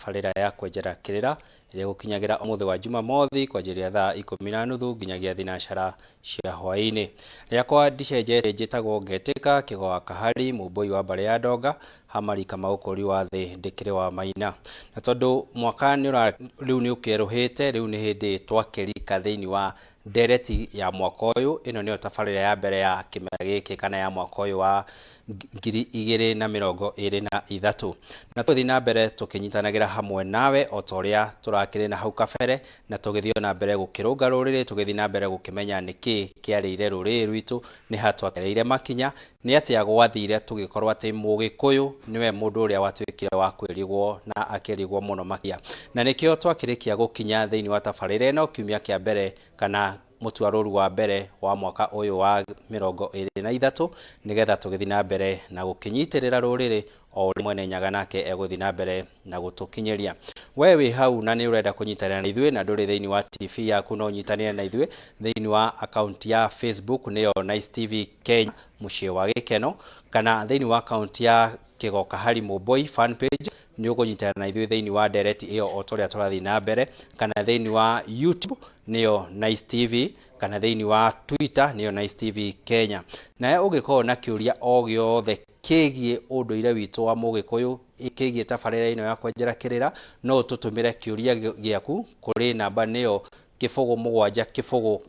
Tabarĩra ya kwenjera kĩrĩra ĩrĩa ĩgũkinyagĩra ũmũthĩ wa Jumamothi kwanjĩrĩria thaa ikũmi na nuthu nginyagia thinacara cia hwaĩ-inĩ. Rĩakwa ndicenjetie, njĩtagwo Ngetĩka Kĩgo wa Kahari, mũmbũi wa mbarĩ ya Ndonga, Hamari Kamau kũri wa thĩ ndĩkĩrĩ wa Maina. Na tondũ mwaka nĩ rĩu nĩ ũkĩerũhĩte, rĩu nĩ hĩndĩ twakĩrika thĩinĩ wa ndereti ya mwaka ũyũ. Ĩno nĩyo tabarĩra ya mbere ya kĩmera gĩkĩ kana ya mwaka ũyũ wa 2023, na tũgĩthiĩ na mbere tũkĩnyitanagĩra hamwe nawe o ta ũrĩa tũrakĩrĩ na hau kabere, na tũgĩthiĩ na mbere gũkĩrũnga rũrĩrĩ, tũgĩthiĩ na mbere gũkĩmenya nĩkĩ kĩarĩire rũrĩrĩ rwitũ, nĩ ha twatereire makinya, nĩ atĩa gwathire tũgĩkorwo atĩ Mũgĩkũyũ nĩwe mũndũ ũrĩa watuĩkire wa kwĩrigwo na akĩrigwo mũno makĩria. Na nĩkĩo twakĩrĩkia gũkinya thĩinĩ wa tabarĩra ĩno kiumia kĩa mbere kana mũtwarũru wa mbere wa mwaka ũyũ wa 23, nĩgetha tũgĩthiĩ na mbere na gũkĩnyitĩrĩra rũrĩrĩ o ũrĩa Mwene Nyaga nake egũthiĩ na mbere na gũtũkinyĩria. We wĩ hau na nĩ ũrenda kũnyitanĩra na ithuĩ na ndũrĩ thĩinĩ wa TV yaku, no ũnyitanĩre na ithuĩ thĩinĩ wa akaunti ya Facebook, nĩyo Nice TV Kenya mũciĩ wa gĩkeno, kana thĩinĩ wa akaunti ya Kĩgo Kahari Mũmbũi fan page, nĩ ũkũnyitanĩra na ithuĩ thĩinĩ wa ndereti ĩyo o ta ũrĩa tũrathiĩ na mbere, kana thĩinĩ wa YouTube nĩyo Nice TV, kana thĩinĩ wa Twitter nĩyo Nice TV Kenya. Nawe ũngĩkorwo na kĩũria o gĩothe kĩgiĩ ũndũire witũ wa Mũgĩkũyũ, kĩgiĩ tabarĩra ĩno ya kwenjera kĩrĩra, no ũtũtũmĩre kĩũria gĩaku kũrĩ namba nĩyo 0 7 0 1 7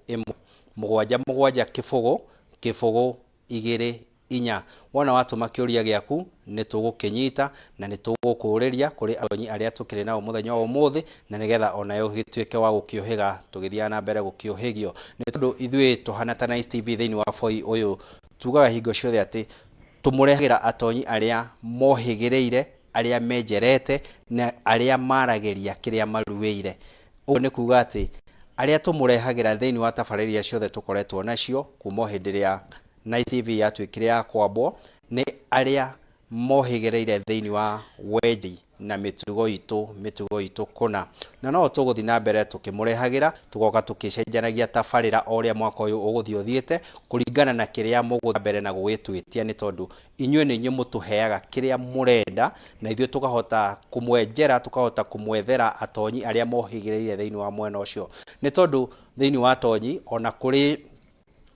7 0 0 2 4. Wona watũma kĩũria gĩaku nĩ tũgũkĩnyita na nĩ tũgũkũrĩria kũrĩ atonyi arĩa tũkĩrĩ nao mũthenya wa ũmũthĩ, na nĩgetha onayo gĩtuĩke wa gũkĩũhĩga tũgĩthiaga na mbere gũkĩũhĩgio. Nĩ tondũ ithuĩ tũhana ta Nice TV thĩinĩ wa boi ũyũ, tugaga hingo ciothe atĩ tũmũrehagĩra atonyi arĩa mohĩgĩrĩire, arĩa menjerete na arĩa maragĩria kĩrĩa maruĩire. Ũguo nĩ kuga atĩ arĩa tũmũrehagĩra thĩinĩ wa tabarĩra iria ciothe tũkoretwo nacio kuma o hĩndĩ ĩrĩa Nice TV yatuĩkire ya kwambwo, nĩ arĩa mohĩgĩrĩire thĩinĩ wa wenji na mĩtugo itũ, mĩtugo itũ kũna. Na no tũgũthiĩ na mbere tũkĩmũrehagĩra, tũgoka tũkĩcenjanagia tabarĩra o ũrĩa mwaka ũyũ ũgũthiĩ ũthiĩte, kũringana na kĩrĩa mũgũthiĩ na mbere na gũgĩtwĩtia, nĩ tondũ inyuĩ nĩ inyuĩ mũtũheaga kĩrĩa mũrenda, na ithuĩ tũkahota kũmwenjera, tũkahota kũmwethera atonyi arĩa mohĩgĩrĩire thĩinĩ wa mwena ũcio. Nĩ tondũ thĩinĩ wa atonyi ona kũrĩ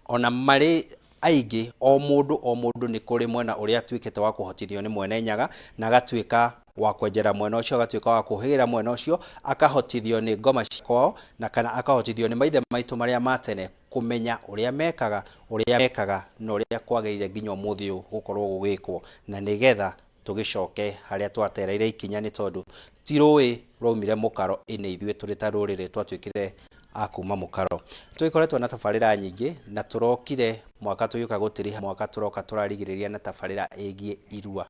ona marĩ aingĩ, o mũndũ o mũndũ nĩ kũrĩ mwena ũrĩa atuĩkĩte wa kũhotithio nĩ Mwene Nyaga, na agatuĩka wa kwenjera mwena ũcio, agatuĩka wa kũhĩgĩra mwena ũcio, akahotithio nĩ ngoma cia kwao na kana akahotithio nĩ maithe maitũ marĩa ma tene kũmenya ũrĩa mekaga, ũrĩa mekaga na ũrĩa kwagĩrĩire nginya ũmũthĩ ũyũ gũkorwo gũgĩkwo, na nĩgetha tũgĩcoke harĩa twatereire ikinya, nĩ tondũ ti rũĩ rwaumire mũkaro, ĩ nĩ ithuĩ tũrĩ ta rũrĩrĩ twatuĩkire a kuma mũkaro. Tũgĩkoretwo na tabarĩra nyingĩ na tũrokire mwaka tũgĩũka gũtiriha mwaka tũroka tũrarigĩrĩria na tabarĩra ĩgiĩ irua,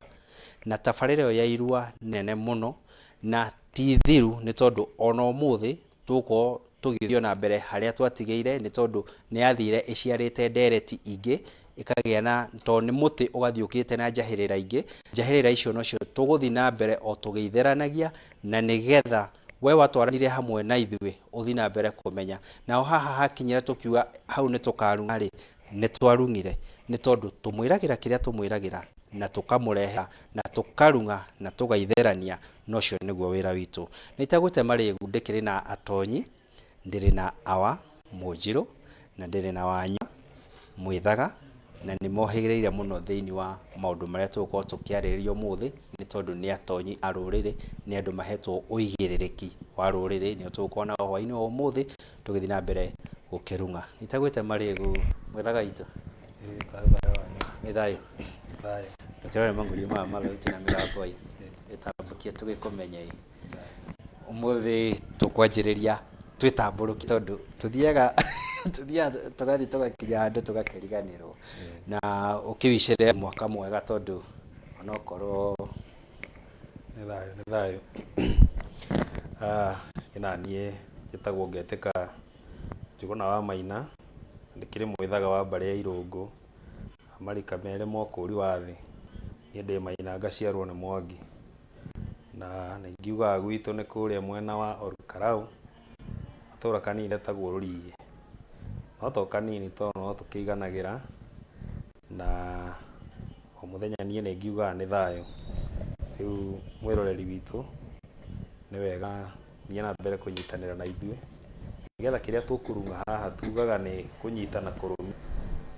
na tabarĩra ĩyo ya irua nene mũno na ti thiru, nĩ tondũ ona ũmũthĩ tũgũkorwo tũgĩthiĩ na mbere harĩa twatigĩire, nĩ tondũ nĩ yathire ĩciarĩte ndereti ingĩ, ĩkagĩa na tondũ nĩ mũtĩ ũgathiĩ ũkĩte na njahĩrĩra ingĩ. Njahĩrĩra icio nocio tũgũthiĩ na mbere o tũgĩitheranagia, na nĩgetha we watwaranire hamwe na ithuĩ ũthiĩ na mbere kũmenya. Naho haha hakinyĩra tũkiuga hau nĩ tũkarung'a rĩ, nĩ twarung'ire, nĩ tondũ tũmwĩragĩra kĩrĩa tũmwĩragĩra na tũkamũrehera na tũkarung'a na tũgaitherania, na ũcio nĩguo wĩra witũ. Nĩ itagwĩte marĩgu, ndĩkĩrĩ na atonyi, ndĩrĩ na awa Mũnjirũ na ndĩrĩ na wanyua Mwĩthaga, na nĩ mohĩgĩrĩire mũno thĩinĩ wa maũndũ marĩa tũgũkorwo tũkĩarĩrĩria ũmũthĩ, nĩ tondũ nĩ atonyi a rũrĩrĩ, nĩ andũ mahetwo ũigĩrĩrĩki wa rũrĩrĩ, nĩo tũgũkorwo nao hwaĩ-inĩ wa ũmũthĩ tũgĩthiĩ na mbere gũkĩrung'a. Itagwĩte marĩgu, Mwĩthaga witũ, nĩ thayũ. Ũkĩrore mang'ũriũ maya mathauti na mĩgambo ĩ ĩtambũkie tũgĩkũmenye ĩ. Ũmũthĩ tũkwanjĩrĩria twĩtambũrũkie, tondũ tũthiaga tũgathiĩ tũgakinya handũ tũgakĩriganĩrwo, na ũkĩwicĩre mwaka mwega, tondũ onokorwo Nĩ thayũ, nĩ thayũ. Niĩ naniĩ njĩtagwo Ngetĩka Njũgũna wa Maina, ndĩkĩrĩ mwĩthaga wa mbarĩ ya Irũngũ, marika merĩ ma ũkũri wa thĩ. Niĩ ndĩ Maina ngaciarwo nĩ Mwangi, na nĩ ngiugaga gwitũ nĩ kũrĩa mwena wa Olkalau, gatũra kanini getagwo Rũriĩ. No to kanini tondũ no tũkĩiganagĩra, na o mũthenya niĩ nĩ ngiugaga nĩ thayũ. Rĩu mwĩroreri witũ Nĩ wega thiĩ na mbere kũnyitanĩra na ithuĩ nĩgetha kĩrĩa tũkũrung'a haha tugaga nĩ kũnyitana kũrũmu,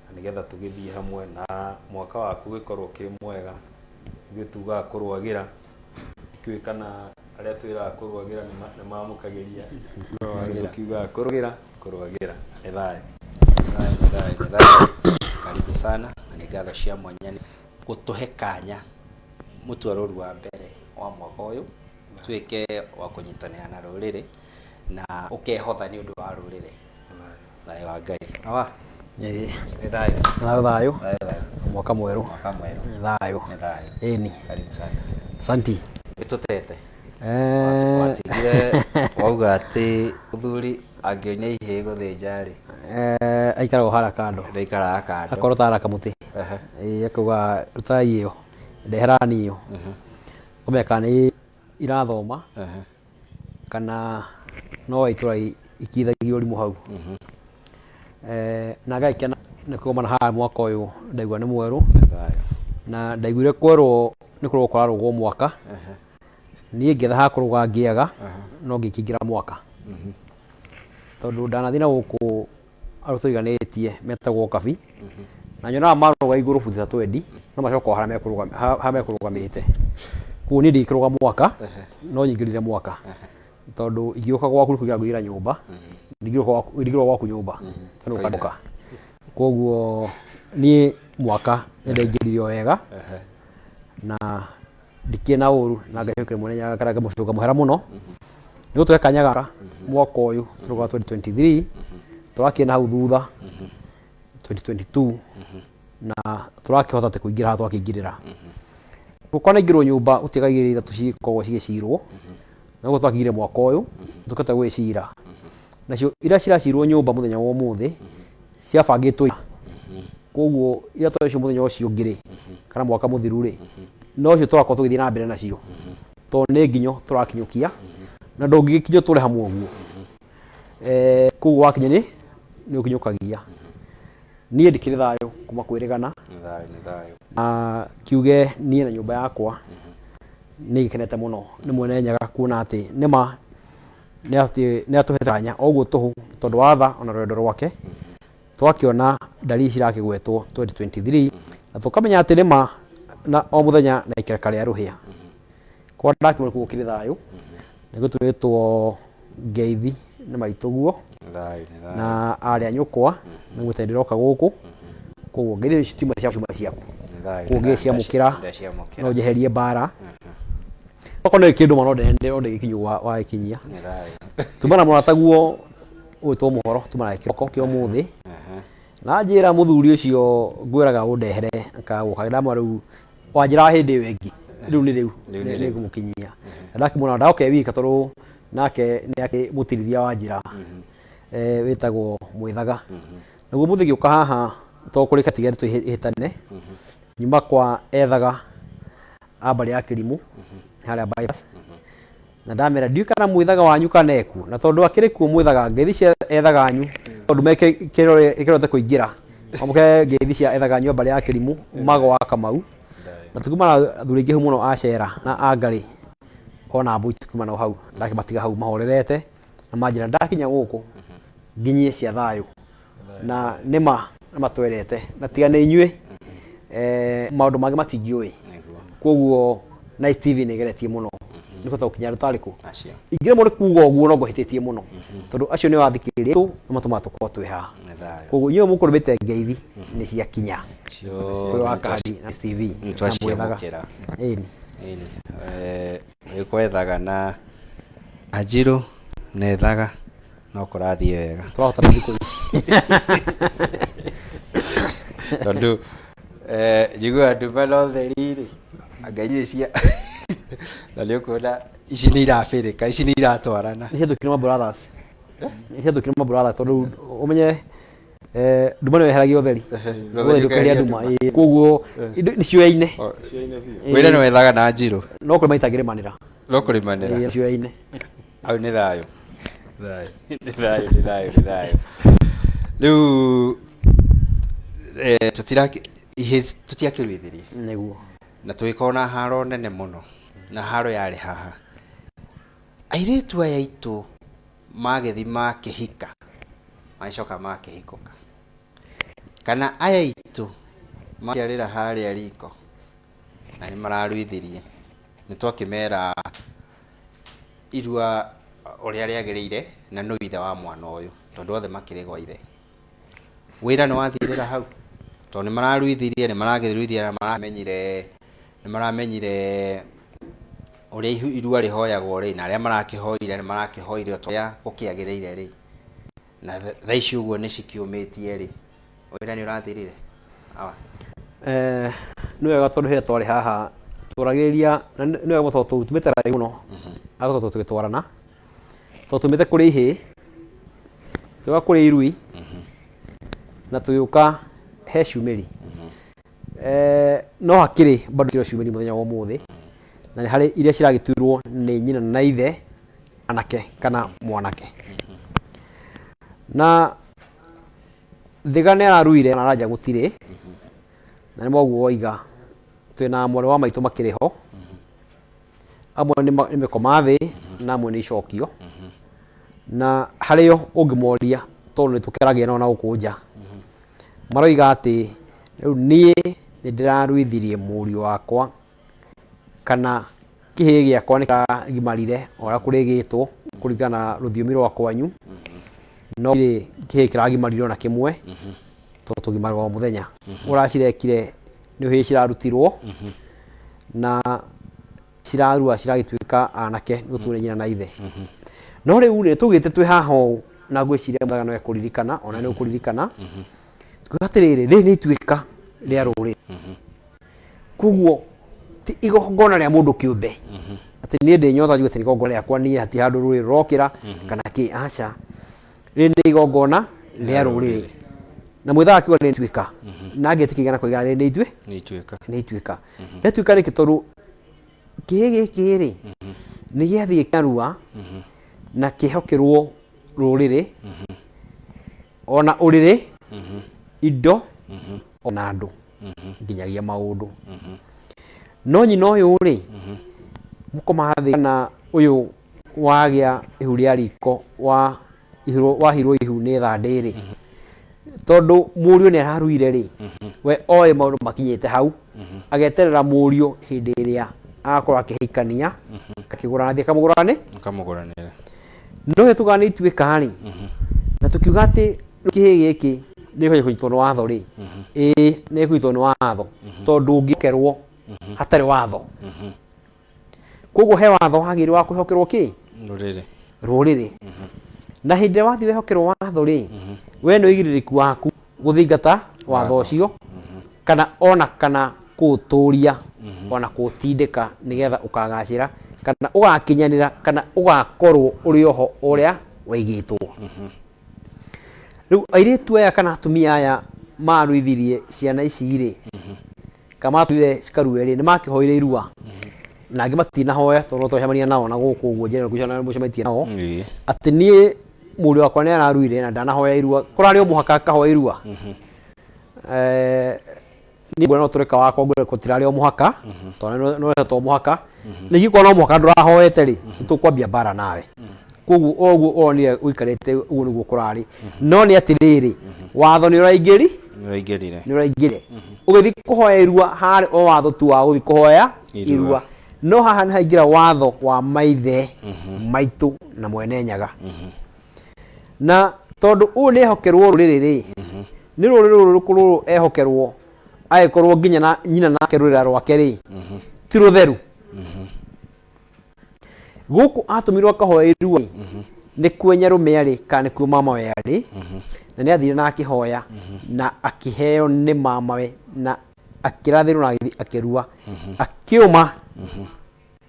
na nĩgetha tũgĩthiĩ hamwe na mwaka waku ũgĩkorwo ũkĩrĩ mwega. Ithuĩ tugaga kũrũagĩra, ndikĩũĩ kana arĩa twĩraga kũrũagĩra nĩ mamũkagĩria. Tũkiugaga kũrũagĩra, kũrũagĩra. Nĩ thayũ. Thayũ, nĩ thayũ, nĩ thayũ. Karibu sana na nĩ ngatho cia mwanya nĩ gũtũhe kanya mũtua rũru wa mbere wa mwaka ũyũ ũtuĩke wa kũnyitanĩra na rũrĩrĩ na ũkehotha nĩ ũndũ wa rũrĩrĩ. Thayũ wa Ngai. Awa. Ĩĩ. Nĩ thayũ. Thayũ thayũ. Thayũ thayũ. Mwaka mwerũ. Mwaka mwerũ. Nĩ thayũ. Nĩ thayũ. Ĩni. Karibu sana. Asanti. Wĩtũtete. Eh. Watigire wauga atĩ mũthuri angĩonia ihĩĩ gũthĩnja rĩ. Eh, aikaraga harĩa kando. Ndaikaraga kando. Akorwo tara kamũtĩ. Ĩĩ akauga rutai ĩyo. Ndeherani ĩyo. Ũmenye kana nĩ irathoma kana no itũra ikithagia ũrimũ hau. Na ngagĩkena nĩ kũgomana haha mwaka ũyũ ndaigua nĩ mwerũ. Na ndaiguire kwerwo nĩ kũrũgwo kũrarũgwo mwaka. Niĩ ngĩetha ha kũrũga ngĩaga no ngĩkĩingĩra mwaka. Tondũ ndanathiĩ na gũkũ arĩa tũriganĩtie metagwo Kabi, na nyonaga marũga igũrũ buti ta twendi, no macoka o harĩa mekũrũgamĩte. Koguo niĩ ndingĩkĩrũga mwaka, no nyingĩrire mwaka. Tondũ ingĩũka gwaku nĩ kũingĩra ngũingĩra nyũmba, ndingĩrũga gwaku nyũmba, tondũ ũkanduka. Koguo niĩ mwaka nĩ ndaingĩrire o wega, na ndikĩrĩ na ũru na Ngai acoke mwene Nyaga kana ngamũcũnga mũhera mũno nĩ gũtũhe kanya gaka mwaka ũyũ tũrauga 2023 tũrakĩrĩ na hau thutha 2022 na tũrakĩhota atĩ kũingĩra haha twakĩingĩrĩra. Gũkanaingĩrwo nyũmba gũtiagaga igĩrĩ ithatũ cikoragwo cigĩcirwo na ũguo twakĩingĩrire mwaka ũyũ tũkĩhota gũgĩcira. Nacio iria ciracirwo nyũmba mũthenya wa ũmũthĩ ciabangĩtwo ira. Koguo iria twarĩ nacio mũthenya ũcio ũngĩ rĩ, kana mwaka mũthiru rĩ, nocio tũrakorwo tũgĩthiĩ na mbere nacio. Tondũ nĩ nginyo tũrakinyũkia, na ndũngĩgĩkinya ũtũre hamwe ũguo. Koguo wakinya nĩ ũkinyũkagia. Niĩ ndikĩrĩ thayũ kuma kwĩrĩgana. Nĩ thayũ, nĩ thayũ. Na kiuge niĩ na nyũmba yakwa nĩ gĩkenete mũno nĩ Mwene Nyaga kuona atĩ nĩma nĩ atũhete kanya o ũguo tũhũ tondũ wa tha ona rwendo rwake twakĩona ndari ici irakĩgwetwo 2023 na tũkamenya atĩ nĩma na o mũthenya na ikereka rĩa rũhĩa kwa ndakĩmwe kuo gũkĩrĩ thayũ nĩ gũtwĩtwo ngeithi nĩ maitũguo Thayũ nĩ thayũ. na arĩ a nyũkwa nĩ gwĩte ndĩroka gũkũ koguo ngeithi ici tiuma cia cuma ciaku Nĩ thayũ, koguo nĩ thayũ, ngĩciamũkĩra ndaciamũkĩra. no njeherie mbara okorwo nĩ kĩndũ no ndĩgĩkinywo wagĩkinyia Nĩ thayũ. tuma na mũrataguo ũgwĩtwo mũhoro tuma na kĩroko kĩa ũmũthĩ na njĩra mũthuri ũcio ngwĩraga ũndehere akaga gũka ndamwĩra rĩu wanjĩraga hĩndĩ ĩyo ĩngĩ rĩu nĩ rĩu Rĩu nĩ rĩu. nĩngũmũkinyia na ndakĩmuona ndagoka e wika tondũ nake nĩ akĩmũtirithia wa njĩra wĩtagwo mwĩthaga naguo mũthĩ gĩũka haha to kũrĩka tiga tũhĩtane nyuma kwa ethaga a mbarĩ ya kĩrimũ harĩa bypass na ndamera ndiũĩ kana mwĩthaga wanyu kana ekuo na tondũ akĩrĩ kuo mwĩthaga ngeithi cia ethaga anyu tondũ me kĩrorete kũingĩra amũke ngeithi cia ethaga anyu a mbarĩ ya kĩrimũ mago wa Kamau na tukuma na athuri aingĩ hau mũno a Cera na a Ngarĩ ona Mbui tukuma nao hau ndakĩmatiga hau mahorerete na manjĩra ndakinya gũkũ nginyie cia thayũ na nĩma nĩmatwerete na tiga nĩ inyuĩ maũndũ mangĩ matingĩũĩ koguo Nice TV nĩ ĩgeretie mũno nĩ kũhota gũkinya andũ tarĩ kũ Acio. ingĩremwo nĩ kuga ũguo no ngũhĩtĩtie mũno tondũ acio nĩo athikĩrĩria tũ nĩ matũmaga tũkorwo twĩ haha Nĩ thayũ. koguo inyuĩ mũkũrũmĩte ngeithi nĩ ciakinya Ciothe kwĩ wa nĩ kandi na Nice TV nĩ na mwethaga twaciamũkĩra. ĩni Ĩni. Gwethaga na Anjirũ na ethaga no kũrathiĩ wega tũrahota na thikũ ici tondũ njiguaga nduma na ũtheri rĩ anga inyuĩ cia na nĩ ũkuona ici nĩ irabĩrĩka ici nĩ iratwarana nĩ ciathũkire ma brothers nĩ ciathũkire ma brothers tondũ ũmenye nduma nĩyo yeheragia ũtheri Na ũtheri ũkeheria nduma ĩĩ. Koguo indo nĩ cioyaine wĩra nĩ wethaga na Anjirũ no kũrĩ maita ngĩrĩmanĩra no kũrĩmanĩra Ĩĩ, cioyaine hau nĩ thayũ Thayũ. nĩ thayũ nĩ thayũ nĩ thayũ rĩu tũtiraki tũtiakĩruithirie nĩguo na tũgĩkorwo na haro nene mũno na haro yarĩ haha Airĩtu aya aitũ magĩthiĩ makĩhika, magĩcoka makĩhikũka. Kana aya aitũ maciarĩra harĩa riko na nĩ mararuithirie, nĩ twakĩmera irua ũrĩa rĩagĩrĩire na nũ ithe wa mwana ũyũ, tondũ othe makĩrĩ gwa ithe. Wĩra nĩ wathirĩra hau, tondũ nĩ mararuithirie, nĩ marakĩruithia na maramenyire, nĩ maramenyire ũrĩa irua rĩhoyagwo rĩ, na arĩa marakĩhoire nĩ marakĩhoire o ta ũrĩa gũkĩagĩrĩire rĩ, na thaa ici ũguo nĩ cikĩũmĩtie rĩ, wĩra nĩ ũrathirire? Awa. Nĩ wega tondũ hĩndĩ ĩrĩa twarĩ haha twaragĩrĩria, na nĩ wega mũno tondũ tumĩte haraihu mũno, na tũgakorwo tũgĩtwarana. Tondũ tumĩte kũrĩ ihĩĩ, tũgĩũka kũrĩ irui, na tũgĩũka he ciumĩri. No hakĩrĩ bado kĩro ciumĩri mũthenya wa ũmũthĩ, na nĩ harĩ iria ciragĩtuirwo nĩ nyina na ithe, anake kana mwanake. Na Thiga nĩ araruire na Ranja gũtirĩ, na nĩ ũguo woiga, twĩna mwarĩ wa maitũ makĩrĩ ho. Amwe nĩ mĩkoma thĩ na amwe nĩ icokio. Na harĩo ũngĩmoria tondũ nĩ tũkĩaragia nao na gũkũ nja, maroiga atĩ rĩu niĩ nĩ ndĩraruithirie mũriũ wakwa kana kĩhĩĩ gĩakwa nĩ kĩragimarire o ũrĩa kũrĩgĩtwo kũringana na rũthiomi rwa kwanyu, no gũtirĩ kĩhĩĩ kĩragimarire ona kĩmwe tondũ tũgimaraga o mũthenya. Ũracirekire nĩ ũhĩĩ cirarutirwo na cirarua ciragĩtuĩka anake nĩ gũtuo nĩ nyina na ithe. No rĩu rĩ, tũgĩte twĩ haha ũũ na ngwĩciria Mũthaiga no ekũririkana ona nĩ ũkũririkana, tukiuga atĩrĩrĩ, rĩrĩ nĩ ituĩka rĩa rũrĩrĩ. Koguo ti igongona rĩa mũndũ kĩũmbe atĩ niĩ ndĩ nyota njuge atĩ nĩ igongona rĩakwa niĩ hatirĩ handũ rũrĩrĩ rũrokĩra kana kĩ, aca. Rĩrĩ nĩ igongona rĩa rũrĩrĩ. Na Mwĩthaga akiuga nĩ ituĩka na angetĩkia igana kwa igana rĩrĩ nĩ itue Nĩ ituĩka. Nĩ ituĩka. Rĩatuĩka nĩkĩ? Tondũ kĩhĩ gĩkĩ rĩ, nĩ gĩathiĩ kĩarua na kĩhokerwo rũrĩrĩ ona ũrĩrĩ, indo ona andũ nginyagia maũndũ. No nyina ũyũ rĩ, mũkoma thĩ kana ũyũ wagĩa ihu rĩa riko wa wahirwo ihu nĩ thandĩ rĩ, tondũ mũriũ nĩ araruire rĩ, we oĩ maũndũ makinyĩte hau, ageterera mũriũ hĩndĩ ĩrĩa agakorwo akĩhikania, akĩgũrana thiĩ akamũgũrane. Akamũgũranĩra. No rĩrĩa tugaga nĩ ituĩka rĩ, na tũkiuga atĩ kĩhĩ gĩkĩ nĩ kũnyitwo nĩ watho rĩ, ĩĩ nĩ kũnyitwo nĩ watho, tondũ ndũngĩkerwo hatarĩ watho. Koguo he watho wagĩrĩire wa kwĩhokerwo kĩ? Rũrĩrĩ. Rũrĩrĩ. Na hĩndĩ ĩrĩa wathiĩ wehokerwo watho rĩ, we nĩ ũigĩrĩrĩku waku gũthingata watho ũcio kana ona kana kũũtũria ona kũũtindĩka nĩgetha ũkagacĩra kana ũgakinyanĩra kana ũgakorwo ũrĩ oho ũrĩa waigĩtwo. Rĩu airĩtu aya kana atumia aya maruithirie ciana ici rĩ, kana matũire cikarue rĩ, nĩ makĩhoire irua na angĩ matinahoya tondũ no twacemania nao na gũkũ ũguo njĩra ĩno mũcemanĩtie nao. Atĩ niĩ mũriũ wakwa nĩ araruire na ndanahoya irua, kũrarĩ o mũhaka akahoya irua. Niĩ nguona no tũreka wakwa nguona gũtirarĩ o mũhaka tondũ no to mũhaka na ingĩkorwo no mũhaka ndũrahoete rĩ, nĩ tũkwambia mbara nawe. Koguo o ũguo ũronire ũikarĩte ũguo nĩguo kũrarĩ. No nĩ atĩrĩrĩ, watho nĩ ũraingĩri Nĩ ũraingĩrire. Nĩ ũraingĩrire. Ũgĩthiĩ kũhoya irua harĩ o watho tu wa gũthiĩ kũhoya Irua. irua. No haha nĩ haingĩra watho wa maithe maitũ na mwene Nyaga. Na tondũ ũyũ nĩ ehokerwo rũrĩrĩ rĩ, nĩ rũrĩrĩ rũrĩkũ rũrũ ehokerwo agĩkorwo nginya na nyina nake rũrĩra rwake rĩ ti rũtheru? Gũkũ atũmirwo akahoe irua rĩ, nĩ kuo nyarũme arĩ kana nĩ kuo mamawe arĩ, na nĩ athire na akĩhoya na akĩheo nĩ mamawe na akĩrathĩrwo na agĩthiĩ akĩrua akĩũma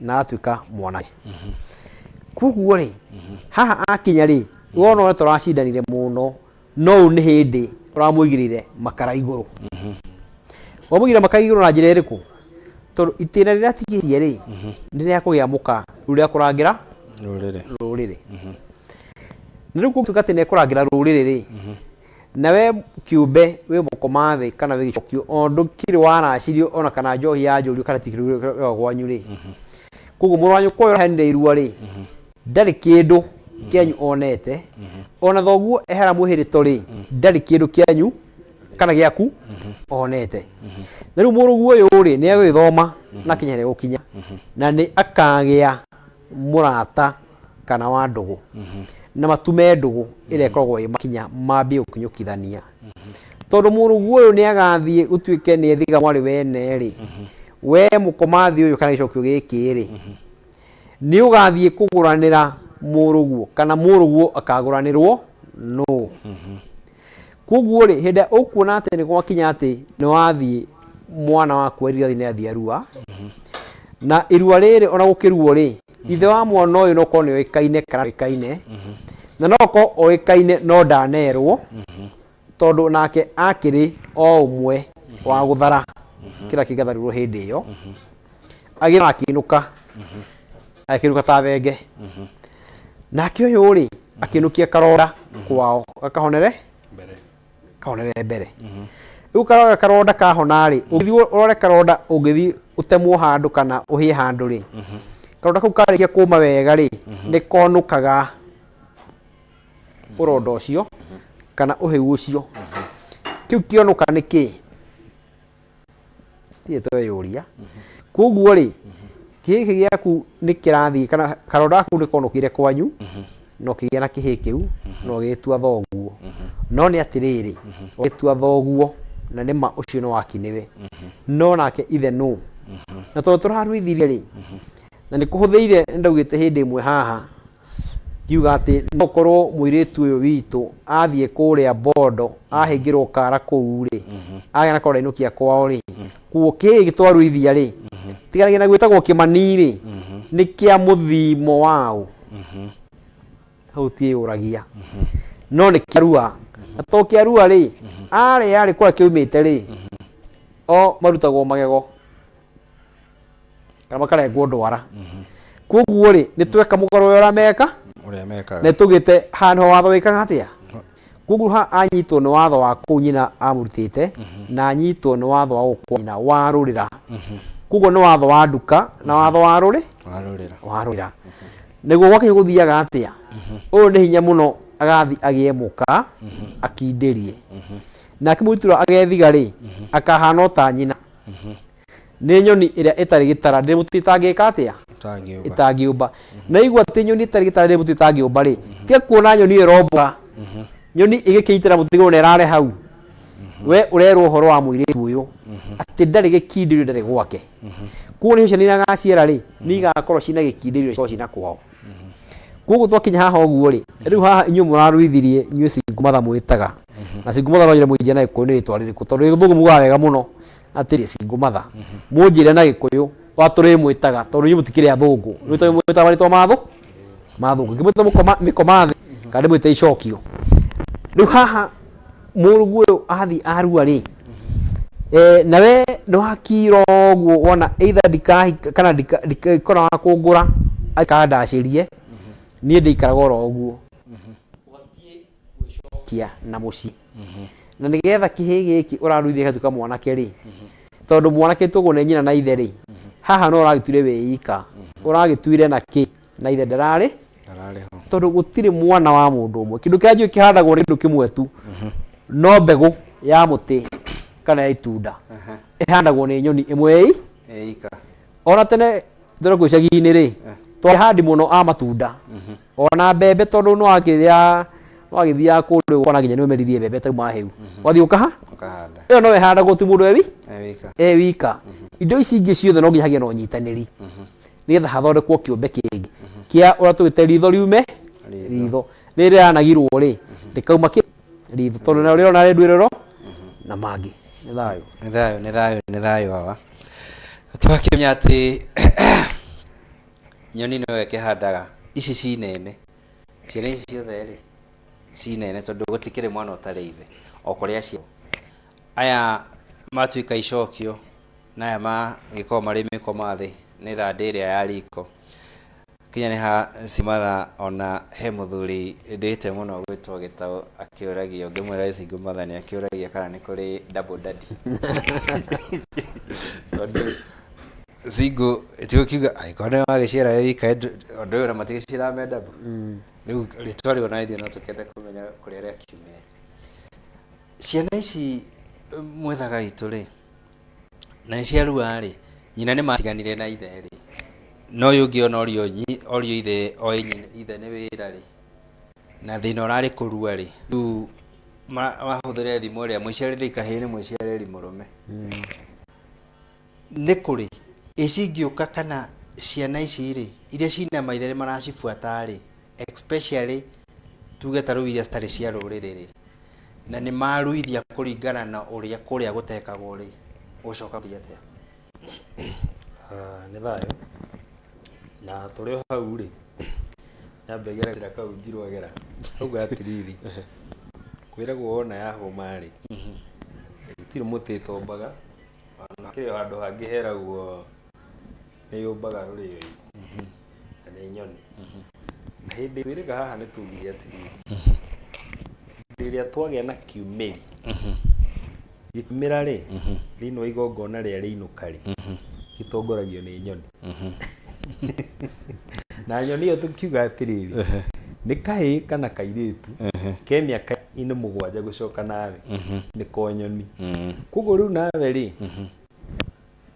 na atuĩka mwanake. Koguo rĩ, haha akinya rĩ, wona ũrĩa tũracindanire mũno, no ũyũ nĩ hĩndĩ ũramũigĩrĩire makara igũrũ. Wamũigĩrĩra makara igũrũ na njĩra ĩrĩkũ? Tondũ itĩna rĩrĩa atigĩtie rĩ, nĩ rĩa kũgĩa mũka, rĩu rĩa kũrangĩra Rũrĩrĩ. Rũrĩrĩ. Na rĩu gũtuĩka atĩ nĩ ekũrangĩra rũrĩrĩ rĩ, na we kĩũmbe wĩ mũkoma thĩ kana wĩ gĩcokio, o ndũkĩrĩ waracirio ona kana njohi yanjũrio kana tikĩrĩ kwanyu rĩ, koguo mũrũ wa nyũkwa ũyũ ũraheanire irua rĩ, Ndarĩ kĩndũ kĩanyu onete, ona thoguo ehera mwĩhĩrĩto rĩ, ndarĩ kĩndũ kĩanyu kana gĩaku onete. Na rĩu mũrũguo ũyũ rĩ, nĩ egũgĩthoma na akinye harĩa egũkinya, na nĩ akagĩa mũrata kana wa ndũgũ, na matume ndũgũ ĩrĩa ĩkoragwo ĩ makinya mambie gũkinyũkithania. Tondũ mũrũguo ũyũ nĩ agathiĩ gũtuĩke nĩ ethiga mwarĩ wene rĩ, we mũkomathi ũyũ kana gĩcokio gĩkĩ rĩ, Nĩ ũgathiĩ kũgũranĩra mũrũguo kana mũrũguo akagũranĩrwo nũ. Koguo rĩ, hĩndĩ ĩrĩa ũkuona atĩ nĩ gwakinya atĩ nĩ wathiĩ mwana waku wa irigithathi nĩ athiĩ arua, na irua rĩrĩ ona gũkĩruo rĩ, ithe wa mwana ũyũ no ũkorwo nĩ oĩkaine kana ndoĩkaine, na no ũkorwo oĩkaine no ndanerwo, tondũ nake akĩrĩ o ũmwe wa gũthara kĩrĩa kĩngatharirwo hĩndĩ ĩyo. Agĩra akĩinũka, akĩinũka ta thenge. Nake ũyũ rĩ, akĩinũkia karonda kwao gakahonere Mbere. Kahonere mbere. Rĩu karonda karonda kahona rĩ, ũngĩthiĩ ũrore karonda, ũngĩthiĩ ũtemwo handũ kana ũhĩe handũ rĩ, karonda kau karĩkia kũma wega rĩ, nĩ konũkaga ũronda ũcio kana ũhĩu ũcio. Kĩu kĩonũka nĩ kĩĩ? Tirĩ tweyũria. Koguo rĩ, kĩhĩ gĩaku nĩ kĩrathiĩ kana karonda gaku nĩ konũkire kwanyu, na ũkĩgĩa na kĩhĩ kĩu na ũgĩgĩtua thoguo. No nĩ atĩrĩrĩ, ũgĩtua thoguo na nĩ ma ũcio nĩ waki nĩwe, no nake ithe nũ? Na tondũ tũraruithirie rĩ, na nĩ kũhũthĩire, nĩ ndaugĩte hĩndĩ ĩmwe haha, Ngiuga atĩ no ũkorwo mũirĩtu ũyũ witũ athiĩ kũrĩa Bondo ahĩngĩrwo kara kũu rĩ, agĩa na korwo ainũkia kwao rĩ, kuo kĩĩ gĩtwaruithia rĩ, tiganagia na gwĩtagwo Kĩmani rĩ, nĩ kĩa mũthimo waũ? Hau tiĩyũragia. No nĩ kĩa Rua. Na to kĩa Rua rĩ, arĩa rĩ kũrĩa kĩaumĩte rĩ, o marutagwo magego. Kana makarengwo ndwara. Koguo rĩ, nĩ tweka mũgarũ ũrĩa meka ũrĩa mekaga, na tũgĩte haha nĩho watho wĩkaga atĩa. Koguo ha anyitwo nĩ watho wa kũu nyina amũrutĩte, na anyitwo nĩ watho wa gũkũ nyina wa rũrĩra. Koguo nĩ watho wa nduka na watho wa rũrĩ wa rũrĩra. Wa rũrĩra. Nĩguo gwake gũthiaga atĩa, ũyũ nĩ hinya mũno agathi agĩe mũka akindĩrie nake mũitura agethiga rĩ, akahana o ta nyina. Nĩ nyoni ĩrĩa ĩtarĩ gĩtara ndĩrĩ mũtĩ ĩtangĩka atĩa? Ĩtangĩũmba. Ĩtangĩũmba. Na igua atĩ nyoni ĩtarĩ gĩtara ndĩrĩ mũtĩ ĩtangĩũmba rĩ, tiga kuona nyoni ĩyo ĩrombũka, nyoni ĩgĩkĩnyitĩra mũtĩ igũrũ na ĩrare hau. We ũrerwo ũhoro wa mũirĩtu ũyũ atĩ ndarĩ gĩkindĩrio, ndarĩ gwake. Koguo nĩ ciana iria agaciara rĩ, nĩ igakorwo ciĩna gĩkindĩrio, cikorwo ciĩna kwao. Koguo twakinya haha ũguo rĩ, rĩu haha inyuĩ mũraruithirie inyuĩ single mother mwĩtaga. Na single mother no nyende mũnjĩre na Gĩkũyũ nĩ rĩtwa rĩrĩkũ, tondũ Gĩthũngũ mugaga wega mũno atĩrĩ single mother. Mũnjĩre na Gĩkũyũ wa tũrĩmwĩtaga, tondũ inyuĩ mũtikĩrĩ athũngũ. Rĩu mwĩtaga marĩtwa ma thũ mathũngũ. Ngĩmwĩta mũkoma mĩkomathĩ kana ndĩmwĩte icokio. Rĩu haha mũrũguo ũyũ athiĩ arua rĩ, nawe nĩ wakira ũguo wona either ndikahika kana ndikona wa kũngũra akandacĩrie, niĩ ndĩikaraga oro ũguo. Ũbatiĩ gwĩcokia na mũciĩ. Na nĩgetha kĩhĩĩ gĩkĩ ũraruithia gĩgatuĩka mwanake rĩ, tondũ mwanake tũguo nĩ nyina na ithe rĩ, haha no ũragĩtuire wĩ ika, ũragĩtuire na kĩ? Na ithe ndararĩ? Ndararĩ ho. Tondũ gũtirĩ mwana wa mũndũ ũmwe. Kĩndũ kĩrĩa njũĩ kĩhandagwo nĩ kĩndũ kĩmwe tu, no mbegũ ya mũtĩ kana ya itunda ĩhandagwo nĩ nyoni ĩmwe ĩ Ĩ ika. Ona tene tũrĩ kũu icagi-inĩ rĩ, twarĩ handi mũno a matunda ona mbembe, tondũ nĩ wakĩrĩa wagĩthiaga kũndũ ũkona nginya nĩ ũmeririe mbembe tauma hĩu, wathiĩ ũkaha Ũkahanda. Ĩyo no ĩhandagwo ti mũndũ e E wika. E wika. Indo ici ingĩ ciothe no nginya hagĩe na ũnyitanĩri nĩgetha hathondekwo kĩũmbe kĩngĩ kĩa ũrĩa tũgĩte ritho riume Ritho. Ritho rĩrĩ rĩranagirwo rĩ, rĩkauma kĩ ritho, tondũ narĩo rĩrona rĩnduĩrĩro na mangĩ. Nĩ thayũ. Nĩ thayũ, nĩ thayũ, nĩ thayũ baba. Twakĩmenya atĩ nyoni nĩyo ĩkĩhandaga ici cinene, ciana ici ciothe rĩ cinene, tondũ gũtikĩrĩ mwana ũtarĩ ithe o kũrĩa aciarwo. Aya matuĩka icokio na aya magĩkorwo marĩ mĩkoma thĩ nĩ thandĩ ĩrĩa ya riko. Kinya nĩ ha cimatha ona he mũthuri ndĩte mũno gwĩtwo Gĩtaũ akĩũragio, ngĩmwĩra wĩ single mother, nĩ akĩũragia kana nĩ kũrĩ double daddy, tondũ Single tigũkiuga angĩkorwo nĩwe wagĩciara wĩ wika ũndũ ũyũ na matigĩciaraga me double. Rĩu rĩtwa rĩu ona ithuĩ no tũkĩende kũmenya kũrĩa rĩakiumire. Ciana ici mwethaga itũ rĩ, na nĩ ciarua rĩ, nyina nĩ matiganire na ithe rĩ, na ũyũ ũngĩ ona orio orio ithe oĩ ithe nĩ wĩra rĩ, na thĩna ũrarĩ kũrua rĩ, rĩu mahũthĩre thimũ ĩrĩa mũciarĩrei kahĩĩ nĩ mũciarĩri mũrũme. Nĩ kũrĩ, ĩ cingĩũka kana ciana ici rĩ, iria cina maithe nĩ maracibuata rĩ, especially tuge ta rĩu iria citarĩ cia rũrĩrĩ rĩ, na nĩ maruithia kũringana na ũrĩa kũrĩa gũtekagwo rĩ, gũcoka gũthiĩ atĩa? Nĩ thayũ. Na tũrĩ o hau rĩ, nyambe ngere gacĩra kau Njirũ agera. Auga atĩrĩrĩ, kwĩragwo wona yahũma rĩ, gũtirĩ mũtĩ ĩtombaga, ona hakĩrĩ o handũ hangĩ heragwo nĩ yũmbaga rũrĩo-inĩ, na nĩ nyoni. Na hĩndĩ twĩrĩga haha nĩ tugire atĩrĩrĩ, hĩndĩ ĩrĩa twagĩa na kiumĩri, gĩkiumĩra rĩ, thĩinĩ wa igongona rĩa rĩinũka rĩ, gĩtongoragio nĩ nyoni. Na nyoni ĩyo tũkiuga atĩrĩrĩ, nĩ kahĩĩ kana kairĩtu ke mĩaka-inĩ 7 gũcoka nathĩ, nĩko nyoni. Koguo rĩu nawe rĩ,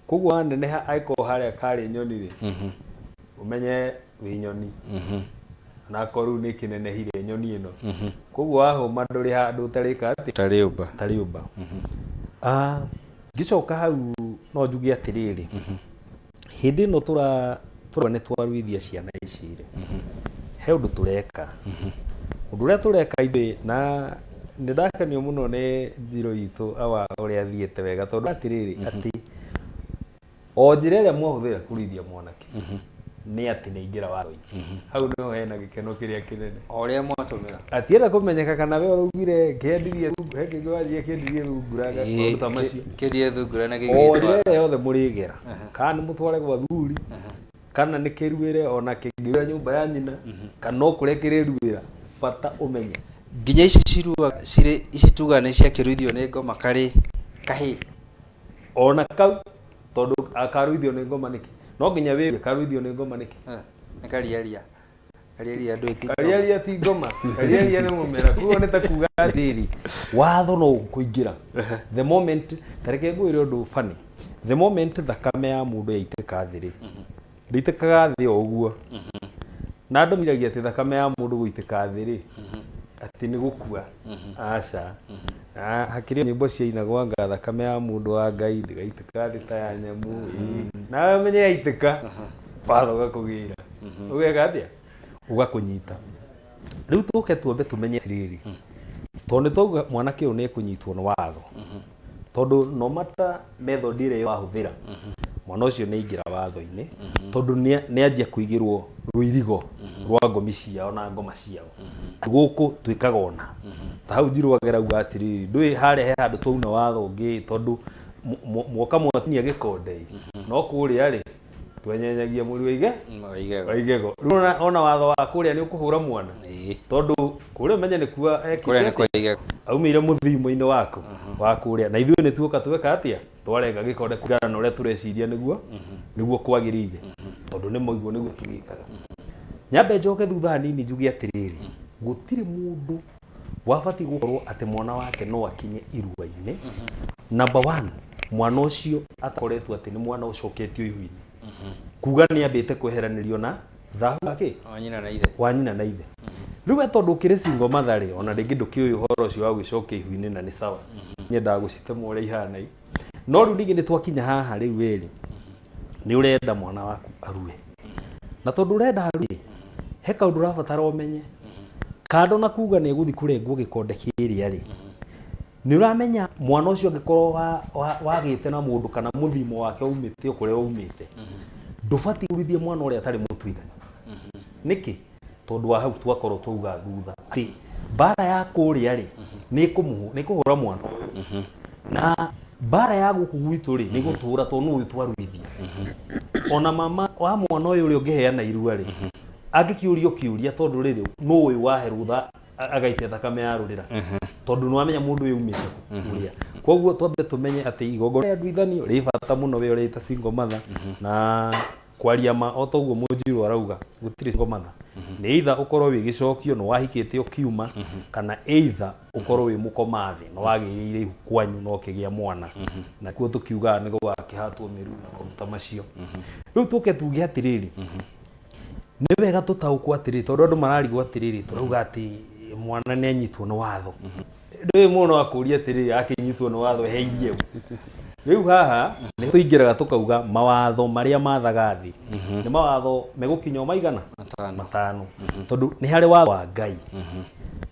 koguo waneneha angĩkorwo harĩa karĩ nyoni rĩ, ũmenye wĩ nyoni. Onakorwo rĩu nĩ ĩkĩnenehire nyoni ĩno. Koguo wahũma ndũrĩ handũ ũtarĩka atĩ? Ũtarĩũmba. Ũtarĩũmba. Ngĩcoka hau no njuge atĩrĩrĩ, hĩndĩ ĩno tũra nĩ twaruithia ciana ici rĩ, he ũndũ tũreka. Ũndũ ũrĩa tũreka ithuĩ, na nĩ ndakenio mũno nĩ Njirũ itũ awa ũrĩa athiĩte wega, tondũ atĩrĩrĩ, atĩ o njĩra ĩrĩa mwahũthĩra kũruithia mwanake nĩ atĩ nĩ aingĩra watho-inĩ. Hau nĩho hena gĩkeno kĩrĩa kĩnene. O ũrĩa mwatũmĩra. Atienda kũmenyeka kana we ũraugire kĩendirie, he kĩngĩ wanjia kĩendirie thungura, maũndũ ta macio. Kĩendirie thungura na O gĩgĩtwara. njĩra ĩrĩa yothe mũrĩgera, kana nĩ mũtware gwa thuri, kana nĩ kĩruĩre ona kĩngĩruĩra nyũmba ya nyina, kana o kũrĩa kĩrĩruĩra, bata ũmenye. Nginya ici cirua cirĩ ici tugaga nĩ ciakĩruithio nĩ ngoma karĩ kahĩĩ. Ona kau tondũ akaruithio nĩ ngoma nĩkĩ? No nginya wĩrue karuithio nĩ ngoma nĩkĩ? Nĩ kariaria. Kariaria andũ ĩti. Kariaria ti ngoma. Kariaria nĩ mũmera. Koguo nĩ ta kuga atĩrĩrĩ, watho no ũkũingĩra. The moment, ta reke ngwĩre ũndũ funny. The moment thakame ya mũndũ yaitĩka thĩ rĩ, ndĩitĩkaga thĩ o ũguo. Na andũ meciragia atĩ thakame ya mũndũ gũitĩka thĩ rĩ, atĩ nĩ gũkua. Aca. Hakĩrĩ nyĩmbo ciainagwo anga thakame ya mũndũ wa Ngai ndĩgaitĩka thĩ ta ya nyamũ. Nawe ũmenye yaitĩka, watho ũgakũgĩra. Ũgeka atĩa? Ũgakũnyita. Rĩu tũke tuombe tũmenye atĩrĩrĩ, tondũ nĩ twauga mwanake ũyũ nĩ ekũnyitwo nĩ watho. Tondũ no matter method ĩrĩa wahũthĩra, mwana ũcio nĩ aingĩra watho-inĩ, tondũ nĩ anjia kũigĩrwo rũirigo rwa ngomi ciao na ngoma ciao. Gũkũ twĩkaga ona. Ta hau Njirũ agera auga atĩrĩrĩ, ndũĩ harĩa he handũ twauna watho ũngĩ, tondũ mwoka mwatinia gĩkonde, no kũrĩa rĩ, twenyenyagia mũri wa ige? Wa igego. Wa igego. Rĩu ona watho wa kũrĩa nĩ ũkũhũra mwana. Tondũ kũrĩa ũmenye nĩ kuo ekĩte Kũrĩa nĩ atĩa? kwa igego. Aumĩire mũthimo-inĩ waku wa kũrĩa. Na ithuĩ nĩ tuoka tweka atĩa? Twarenga gĩkonde kũringana na ũrĩa tũreciria nĩguo kwagĩrĩire. Tondũ nĩ maiguo nĩguo tũgĩkaga. Nyambe njoke thutha hanini njuge atĩrĩrĩ, gũtirĩ mũndũ wabatiĩ gũkorwo atĩ mwana wake no akinye irua-inĩ. Number 1, mwana ũcio atakoretwo atĩ nĩ mwana ũcoketio ihu-inĩ. Kuga nĩ ambĩte kweheranĩrio na thahu wa kĩ? Wa nyina na ithe. Wa nyina na ithe. Rĩu we tondũ ũkĩrĩ single mother rĩ, ona rĩngĩ ndũkĩũĩ ũhoro ũcio wa gwĩcokia ihu-inĩ na nĩ sawa. Nyendaga gũcitema ũrĩa ihana. No rĩu ningĩ nĩ twakinya haha rĩu wĩ-rĩ, nĩ ũrenda mwana waku arue. Na tondũ ũrenda arue, he kaũndũ ũrabatara ũmenye. Kando na kuga nĩ egũthiĩ kũrengwo gĩkonde kĩrĩa rĩ, nĩ ũramenya mwana ũcio angĩkorwo wagĩte na mũndũ kana mũthimo wake waumĩte o kũrĩa waumĩte, ndũbatiĩ kũruithia mwana ũrĩa atarĩ mũtuithania. Nĩkĩ? Tondũ wa hau twakorwo twauga thutha atĩ mbara ya kũrĩa rĩ, nĩ ĩkũhũra mwana ũyũ. Na mbara ya gũkũ gwitũ rĩ, nĩ gũtũra tondũ nĩ ũyũ twaruithia. Ona mama wa mwana ũyũ ũrĩa ũngĩheana irua rĩ, angĩkĩũrio kĩũria tondũ rĩrĩ, nũ ũyũ wahe rũtha Agaita thakame ya rũrĩra, tondũ nĩ wamenya mũndũ ũyũ umĩte kũrĩa. Koguo twambe tũmenye atĩ igongona rĩa nduithanio rĩ bata mũno, we ũrĩta single mother. Na kwaria ma, o toguo Mũnjirũ arauga, gũtirĩ single mother. Nĩ either ũkorwo wĩ gĩcokio, nĩ wahikĩte ũkiuma, kana either ũkorwo wĩ mũkoma thĩ, nĩ wagĩrĩire ihu kwanyu na ũkĩgĩa mwana, na kuo tũkiugaga nĩ gũgakĩhatwo mĩru na maũndũ ta macio. Rĩu tũke tuge atĩrĩrĩ, nĩ wega tũtaũkwo atĩrĩrĩ, tondũ andũ mararigwo atĩrĩrĩ, tũrauga atĩ mwana nĩ anyitwo nĩ watho. Rĩu mũndũ no akũrie atĩrĩrĩ, akĩnyitwo nĩ watho eheirie ũ? Rĩu haha nĩ tũingĩraga tũkauga mawatho marĩa mathaga thĩ nĩ mawatho megũkinya o maigana? Matano. Matano. Tondũ nĩ harĩ watho wa Ngai,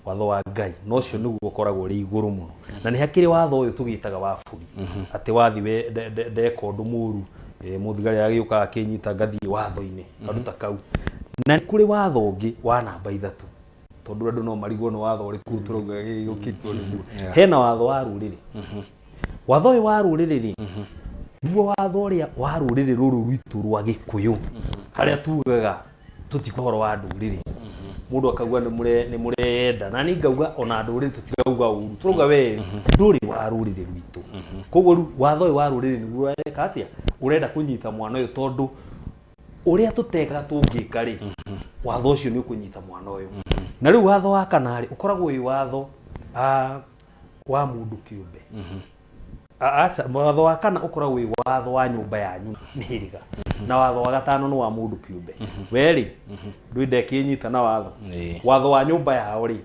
watho wa Ngai na ũcio nĩguo ũkoragwo ũrĩ igũrũ mũno, na nĩ hakĩrĩ watho ũyũ tũgĩtaga wa bũrũri, atĩ wathi we ndeka ũndũ mũru, mũthigari agĩũka akĩnyita, ngathiĩ watho-inĩ, kaũndũ ta kau. Na nĩ kũrĩ watho ũngĩ wa namba ithatũ, tondũ andũ no marigwo nĩ watho ũrĩkũ tũrauga gĩũkĩtwo nĩguo. Hena watho wa rũrĩrĩ. Watho ũyũ wa rũrĩrĩ rĩ, nĩguo watho ũrĩa wa rũrĩrĩ rũrũ rwitũ rwa Gĩkũyũ, harĩa tugaga tũtikwa ũhoro wa ndũrĩrĩ. Mũndũ akauga nĩ mũreyenda, na niĩ ngauga ona ndũrĩrĩ tũtirauga ũru, tũrauga we ndũrĩ wa rũrĩrĩ rwitũ. Koguo rĩu watho ũyũ wa rũrĩrĩ nĩguo ũreka atĩa? Ũrenda kũnyita mwana ũyũ, tondũ ũrĩa tũtekaga tũngĩka rĩ, watho ũcio nĩ ũkũnyita mwana ũyũ. Na rĩu watho wa kana rĩ, ũkoragwo wĩ watho wa mũndũ kĩũmbe. Aca, watho wa kana ũkoragwo wĩ watho wa nyũmba yanyu, mĩhĩrĩga, na watho wa gatano nĩ wa mũndũ kĩũmbe. We rĩ, ndũĩ ndekĩnyita na watho. Watho wa nyũmba yao rĩ,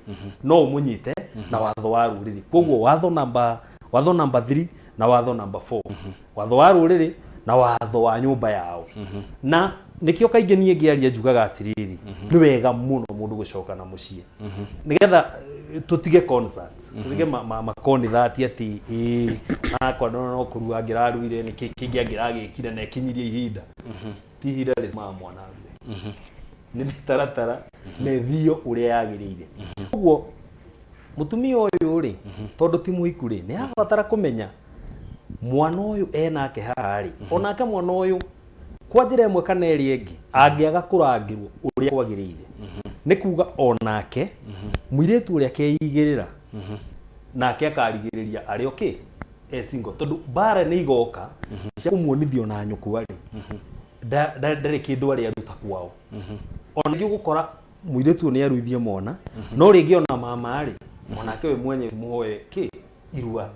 no ũmũnyite na watho wa rũrĩrĩ. Koguo watho namba 3 na watho namba 4, watho wa rũrĩrĩ na watho wa nyũmba yao. Na nĩkĩo kaingĩ niĩ ngĩaria njugaga atĩrĩrĩ, nĩ wega mũno mũndũ gũcoka na mũciĩ, nĩgetha tũtige concerts, tũtige makonithati atĩ ĩĩ nakwa no kũrua angĩraruire, nĩkĩ kĩngĩ angĩragĩkire na ĩkinyirie ihinda. Ti ihinda rĩtũmaga mwana arue, nĩ mĩtaratara na ĩthio ũrĩa yagĩrĩire. Ũguo mũtumia ũyũ rĩ, tondũ ti mũhiku rĩ, nĩ arabatara kũmenya mwana ũyũ enake haha rĩ, onake mwana ũyũ kwa njĩra ĩmwe kana ĩrĩa ĩngĩ angĩaga kũrangĩrwo ũrĩa kwagĩrĩire, nĩ kuga onake mũirĩtu ũrĩa akeigĩrĩra nake akarigĩrĩria arĩ okay e single, tondũ mbara nĩ igoka cia kũmuonithia ona nyũkwa rĩ, ndarĩ kĩndũ arĩ aruta kwao. Ona rĩngĩ ũgũkora mũirĩtu ũyũ nĩ aruithie mwana, no rĩngĩ ona mama rĩ, onake we mwenyewe ti mũhoe kĩ irua.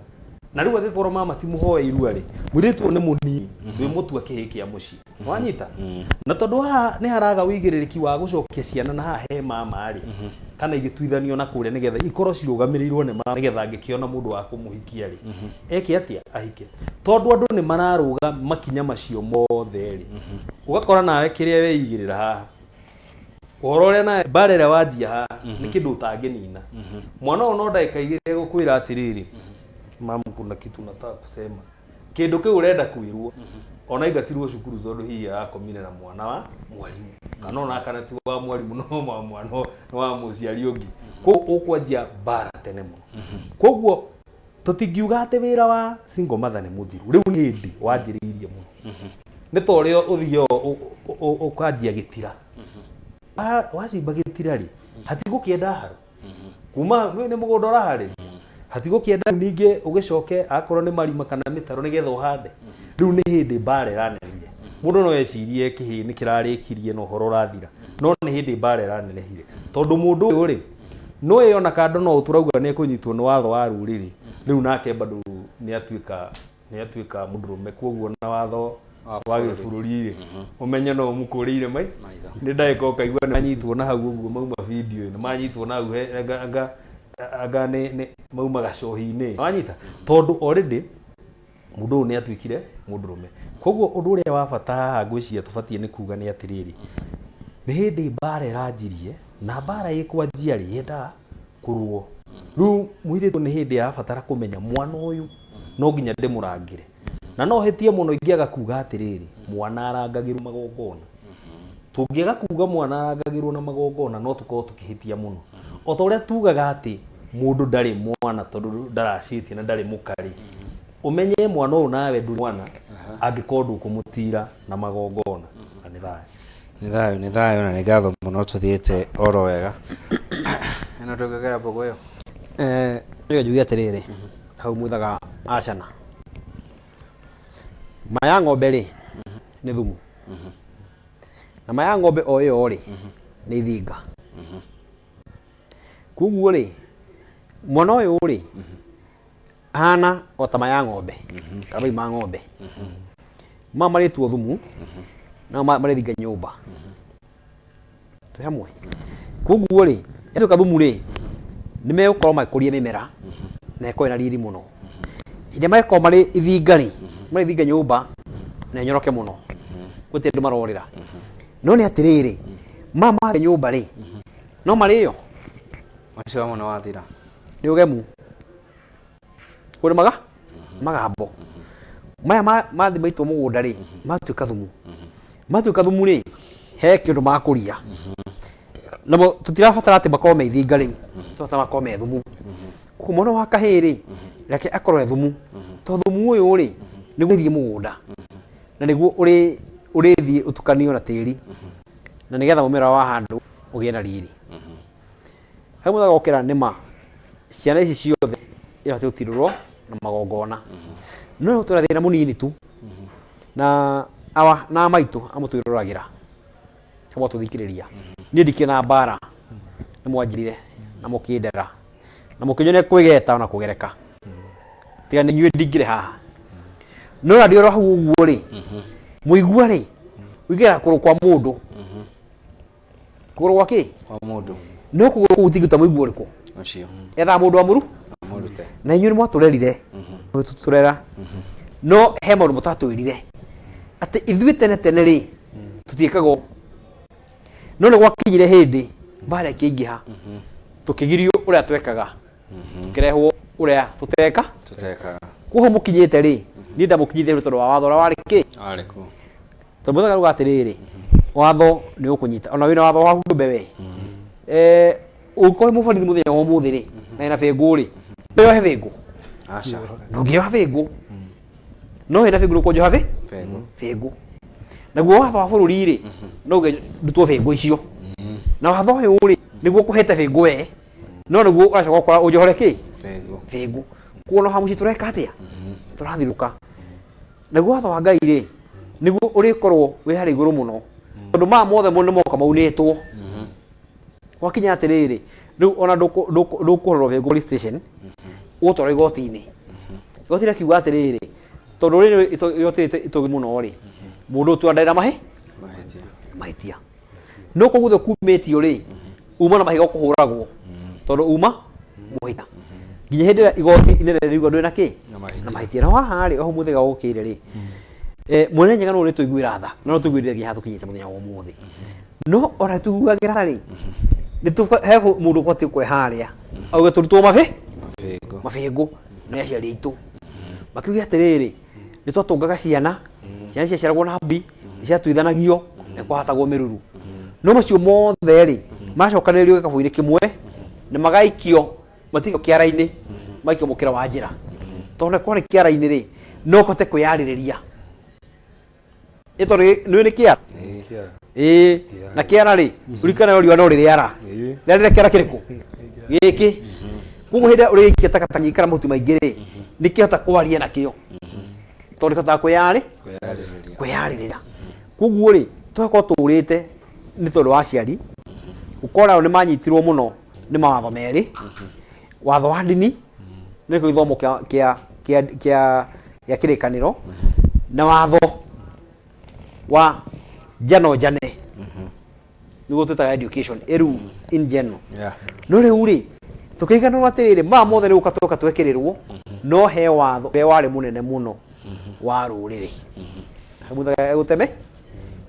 Na rĩu angĩkorwo mama ti mũhoe irua rĩ, mũirĩtu ũyũ nĩ mũnini, ndwĩmũtua kĩhĩ kĩa mũciĩ, wanyita? Na tondũ haha nĩ haraga ũigĩrĩrĩki wa gũcokia ciana na haha he mama rĩ, kana igĩtuithanio na kũrĩa, nĩgetha ikorwo cirũgamĩrĩirwo nĩ mama, nĩgetha angĩkĩona mũndũ wa kũmũhikia rĩ, eke atĩa? Ahike. Tondũ andũ nĩ mararũga makinya macio mothe rĩ, ũgakora nawe kĩrĩa weigĩrĩra haha, ũhoro ũrĩa nawe mbara ĩrĩa wanjia haha nĩ kĩndũ ũtangĩnina. Mwana ũyũ no ndagĩka igĩrĩ egũkwĩra atĩrĩrĩ, "Mamu, kuna kitu nataka kusema." Kĩndũ kĩu ũrenda kwĩrwo, ona aingatirwo cukuru tondũ hihi arakomire na mwana wa mwarimũ, kana ona kana ti wa mwarimũ, no wa mwana nĩ wa mũciari ũngĩ. Koguo ũkwanjia mbara tene mũno. Koguo tũtingiuga atĩ wĩra wa single mother nĩ mũthiru. Rĩu nĩ hĩndĩ wanjĩrĩirie mũno. Nĩ ta ũrĩa ũthiĩ ũkanjia gĩtira. Wacimba gĩtira rĩ, hatigũkĩenda haro kuma nĩ mũgũnda ũraharĩria, hatigũkĩenda ningĩ ũgĩcoke akorwo nĩ marima kana mĩtaro nĩgetha ũhande. Rĩu nĩ hĩndĩ mbara ĩranenehire. Mũndũ no ecirie kĩhĩ nĩ kĩrarĩkirie na ũhoro ũrathira, no nĩ hĩndĩ mbara ĩranenehire, tondũ mũndũ ũyũ rĩ, no ĩyo ona kando no tũrauga nĩ ekũnyitwo nĩ watho wa rũrĩrĩ. Rĩu nake bado nĩ atuĩka mũndũrũme, koguo na watho wa wa gĩbũrũri rĩ, ũmenye no ũmũkũrĩire mai maitho. Nĩ ndagĩka ũkaigua nĩ manyitwo na hau ũguo mauma video nĩ manyitwo na hau anga nĩ mauma gacohi-inĩ, wanyita? Tondũ already mũndũ ũyũ nĩ atuĩkire mũndũrũme. Koguo ũndũ ũrĩa wa bata haha ngwĩciria tũbatiĩ nĩ kuga nĩ atĩrĩrĩ, nĩ hĩndĩ mbara ĩranjirie, na mbara ĩkwanjia rĩ, yendaga kũrũo. Rĩu mũirĩtu nĩ hĩndĩ arabatara kũmenya mwana ũyũ no nginya ndĩmũrangĩre. Na no hĩtie mũno ingĩaga kuga atĩrĩrĩ, mwana arangagĩrwo magongona. Tũngĩaga kuga mwana arangagĩrwo na magongona, no tũkorwo tũkĩhĩtia mũno. O ta ũrĩa tugaga atĩ mũndũ ndarĩ mwana tondũ ndaracĩtie na ndarĩ mũkarĩ, ũmenye mwana ũyũ nawe ndũrĩ mwana angĩkorwo ndũkũmũtira na magongona. Na nĩ thayũ. Nĩ thayũ, nĩ thayũ, na nĩ ngatho mũno. Tũthiĩte oro wega. Hena tũngĩkĩra mbũgũ ĩyo? Reke njuge atĩrĩrĩ, hau mwithaga acana. Ma ya ng'ombe rĩ, nĩ thumu. Na ma ya ng'ombe o ĩyo rĩ, nĩ ithinga. Koguo rĩ, mwana ũyũ rĩ, ahana o ta ma ya ng'ombe, kana mai ma ng'ombe. Maya marĩtuo thumu, nao marĩthinga nyũmba. Twĩ hamwe? Koguo rĩ, yatuĩka thumu rĩ, nĩ megũkorwo magĩkũria mĩmera na ĩkorwo ĩna riri mũno. Hĩndĩ ĩrĩa magĩkorwo marĩ ithinga rĩ, marĩthinga nyũmba na ĩnyoroke mũno, gũtirĩ andũ marorĩra. No nĩ atĩrĩrĩ, maya ma nyũmba rĩ, no marĩo? Ũcio wa mwana wathira. Nĩ ũgemu. Kũrĩ maga magambo. Maya mathiĩ maitwo mũgũnda rĩ, matuĩka thumu. Matuĩka thumu rĩ, he kĩndũ makũria. Namo tũtirabatara atĩ makorwo me ithinga rĩu, tũrabatara makorwo me thumu. Koguo mwana wa kahĩĩ rĩ, reke akorwo e thumu. Tondũ thumu ũyũ rĩ, nĩguo ũthiĩ mũgũnda. Na nĩguo ũrĩthiĩ ũtukanio na tĩri. Na nĩgetha mũmera wahandwo ũgĩe na riri. He mũthenya gokĩra nĩ ma ciana ici ciothe ibatiĩ gũtirũrwo na magongona. No twĩna thĩna mũnini tu na awa na maitũ amũtwĩroragĩra mũgatũthikĩrĩria. Niĩ ndikĩrĩ na mbara nĩ mwanjĩrire na mũkĩndera na mũkĩnyonia kwĩgeta ona kũgereka. Tiga nĩ inyuĩ ndingĩrĩ haha. No ona ndĩ oro hau ũguo rĩ, mũigua rĩ, ũingĩraga kũgũrũ kwa mũndũ. Kũgũrũ gwa kĩ? Kwa mũndũ. No kũgũrũ kũu gũtingĩruta mũigua ũrĩkũ? Ũcio. Ethaga mũndũ amũru? Amũrute. Na inyuĩ nĩ mwatũrerire, mũgĩtũrera. No he maũndũ mũtatwĩrire. Atĩ ithuĩ tene tene rĩ, tũtiĩkaga ũũ. No nĩ gwakinyire hĩndĩ mbara ĩkĩingĩha, tũkĩgirio ũrĩa twekaga, tũkĩrehwo ũrĩa tũteka. Tũtekaga. Koguo mũkinyĩte rĩ, niĩ ndamũkinyithia tondũ wa watho ũrĩa warĩ kĩ? Warĩ kuo. Tondũ mũthenya auga atĩrĩrĩ, watho nĩ ũkũnyita ona wĩna watho waku kĩũmbe we. Eh, ũngĩkorwo wĩ mũborithi mũthenya wa ũmũthĩ rĩ, na wĩna bĩngũ rĩ, ndũyohe bĩngũ. Aca. Ndũngĩoha bĩngũ. No wĩna bĩngũ ndũkũnjoha bĩ? Bĩngũ. Bĩngũ. Naguo watho wa bũrũri rĩ, no uge ndutwo bĩngũ icio. Na watho ũyũ rĩ, nĩguo ũkũhete bĩngũ we, no nĩguo ũgacoka ũkora ũnjohore kĩ? Bĩngũ. Bĩngũ. Kuona haha mũciĩ tũreka atĩa? Tũrathirũka. Naguo watho wa Ngai rĩ, nĩguo ũrĩkorwo wĩ harĩa igũrũ mũno, tondũ maya mothe nĩ moka maunĩtwo. Gwakinya atĩrĩrĩ, rĩu ona ndũkũhũrĩrwo bĩngũ police station, ũgũtwarwo igoti-inĩ. Igoti rĩkiuga atĩrĩrĩ, tondũ rĩrĩ igoti rĩrĩ itũgĩru mũno rĩ, mũndũ ũyũ ndarĩ na Mahĩtia. mahĩtia. No kũu guothe kumĩtio rĩ, uma na mahiga ũkũhũragwo, tondũ uma mũhĩtia. Nginya hĩndĩ ĩrĩa igoti inene rĩuga ndũrĩ na kĩ? Na mahĩtia. Na mahĩtia. Na haha rĩ, o hau mũthenya ũkĩire rĩ, mwene Nyaga no ũrĩtũiguĩra tha, na no tũiguĩrĩre nginya haha tũkinyĩte mũthenya wa ũmũthĩ. No ona tũiguagĩra tha rĩ, he mũndũ ũbatiĩ kũhe harĩa, auge tũrutwo Mabĩngũ. mabĩngũ nĩ aciari aitũ. Makiuge atĩrĩrĩ, nĩ twatũngaga ciana, ciana ciaciaragwo na mbũri, nĩ ciatuithanagio, na kwahatagwo mĩruru. No macio mothe rĩ, macokanĩrĩrio gĩkabũ-inĩ kĩmwe, na magaikio, matikio kĩara-inĩ, magaikio mũkĩra wa njĩra. Tondũ kwarĩ kĩara-inĩ rĩ, no ũhote kwĩyarĩrĩria. Ĩ tondũ nĩũĩ nĩ kĩara? Ĩĩ, na kĩara rĩ, ririkana riũa no rĩrĩara. Rĩarĩre kĩara kĩrĩkũ? Gĩkĩ. Koguo hĩndĩ ĩrĩa ũrĩgĩikia takataka nyingĩ kana mahuti maingĩ rĩ, nĩkĩhota kwaria nakĩo. Tondũ kĩhotaga kwĩyarĩ? Kwĩyarĩrĩria. Koguo rĩ, tũgakorwo tũrĩte nĩ tondũ wa aciari, ũkora o nĩ manyitirwo mũno nĩ mawatho merĩ, watho wa ndini, nĩkĩo gĩthomo kĩa kĩrĩkanĩro, na watho wa njano njane, nĩguo twĩtaga education, ĩrĩu in general. No rĩu rĩ, tũkĩriganĩrwo atĩrĩrĩ, maya mothe nĩ gũka twoka twekĩrĩrwo, no he watho ũrĩa warĩ mũnene mũno wa rũrĩrĩ. Mũthenya gũteme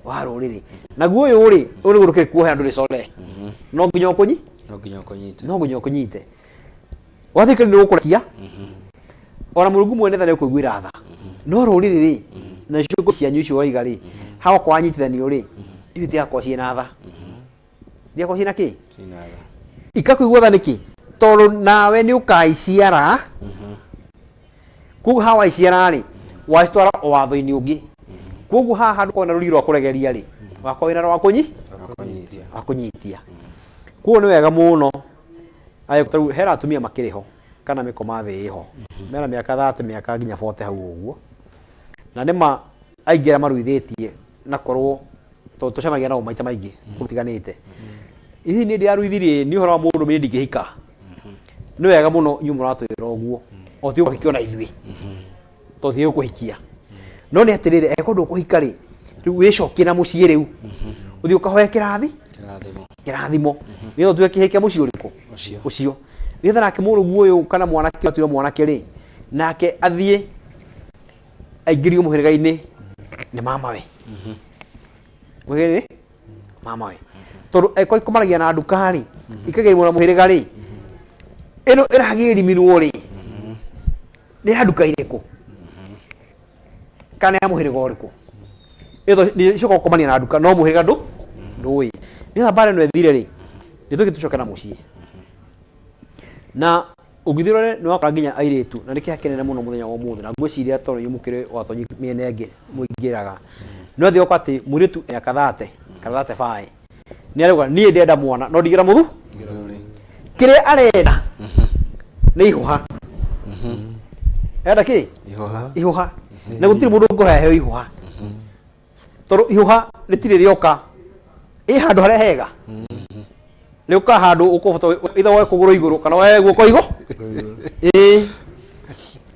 wa rũrĩrĩ. Naguo ũyũ rĩ, ũyũ nĩguo ndũkĩrĩ kuohera ndũrĩ core. No nginya ũkũnyi? No nginya ũkũnyite. No nginya ũkũnyite. Wathikĩrĩria nĩ ũgũkũrekia, ona Mũrungu mwene tha nĩ ũkũiguĩra tha. No rũrĩrĩ rĩ, na ciũngũ cianyu icio waiga rĩ, hawa kwa nyitithanio rĩ, icio itigakorwo ciĩna tha. Itigakorwo ciĩna kĩ? Ciĩna tha. Ikakũigua tha nĩkĩ? Tondũ nawe nĩ ũkaiciara. Koguo haha waiciara rĩ, wacitwara o watho-inĩ ũngĩ. Koguo haha handũ na rũrigi rwa kũregeria rĩ, wakorwo wĩna rwa Wa kũnyitia. Wa kũnyitia. Koguo nĩ wega mũno. Aya, tarĩu hena atumia makĩrĩ ho kana mĩkoma thĩ ĩho mena mĩaka 30, mĩaka nginya 40 hau ũguo, na nĩma aingĩ arĩa maruithĩtie na korwo tondũ tũcemagia nao maita maingĩ gũtiganĩte. Hihi niĩ ndĩraruithirie nĩ ũhoro wa mũndũ niĩ ndingĩhika. Nĩ wega mũno inyuĩ mũratwĩra ũguo, o ti ũhiki ona ithuĩ tondũ ti gũkũhikia. No nĩ atĩrĩrĩ, angĩkorwo ndũkũhika rĩ, rĩu wĩcokie na mũciĩ rĩu ũthiĩ ũkahoe kĩrathi Kĩrathimo. Kĩrathimo nĩgetha ũtuĩke kĩhĩĩ kĩa mũciĩ ũrĩkũ? Ũcio. Ũcio, nĩgetha nake mũrũguo ũyũ kana mwanake atuĩre mwanake rĩ, nake athiĩ aingĩrio mũhĩrĩga-inĩ nĩ mamawe, mũhĩrĩga mamawe, tondũ angĩkorwo ikomanagia na nduka rĩ, ikagĩrwo na mũhĩrĩga rĩ, ĩno ĩragĩrimirwo rĩ, nĩ ya nduka irĩkũ kana ya mũhĩrĩga ũrĩkũ? Ĩyo icoka gũkomania na nduka no mũhĩrĩga ndũ ndũĩ. Nĩgetha mbara ĩno ĩthire rĩ, nĩ tũke tũcoke na mũciĩ. Na ũngĩthiĩ ũrore nĩ wakora nginya airĩtu, na nĩ kĩeha kĩnene mũno mũthenya wa ũmũthĩ, na ngwĩciria tondũ inyuĩ mũkĩrĩ o atonyi mĩena ĩngĩ mũingĩraga, no ũthiĩ ũgakora atĩ mũirĩtu mĩaka 30 kana 35 nĩ arauga niĩ ndĩrenda mwana no ndingĩra mũthu kĩrĩa arenda nĩ ihũha. Arenda kĩ? Ihũha. Ihũha. Na gũtirĩ mũndũ ũngĩhoya heo ihũha, tondũ ihũha rĩtirĩ rĩoka ĩ handũ harĩa hega, rĩũka handũ ũkũbota ithe woe kũgũrũ igũrũ kana woe guoko igũ ĩĩ.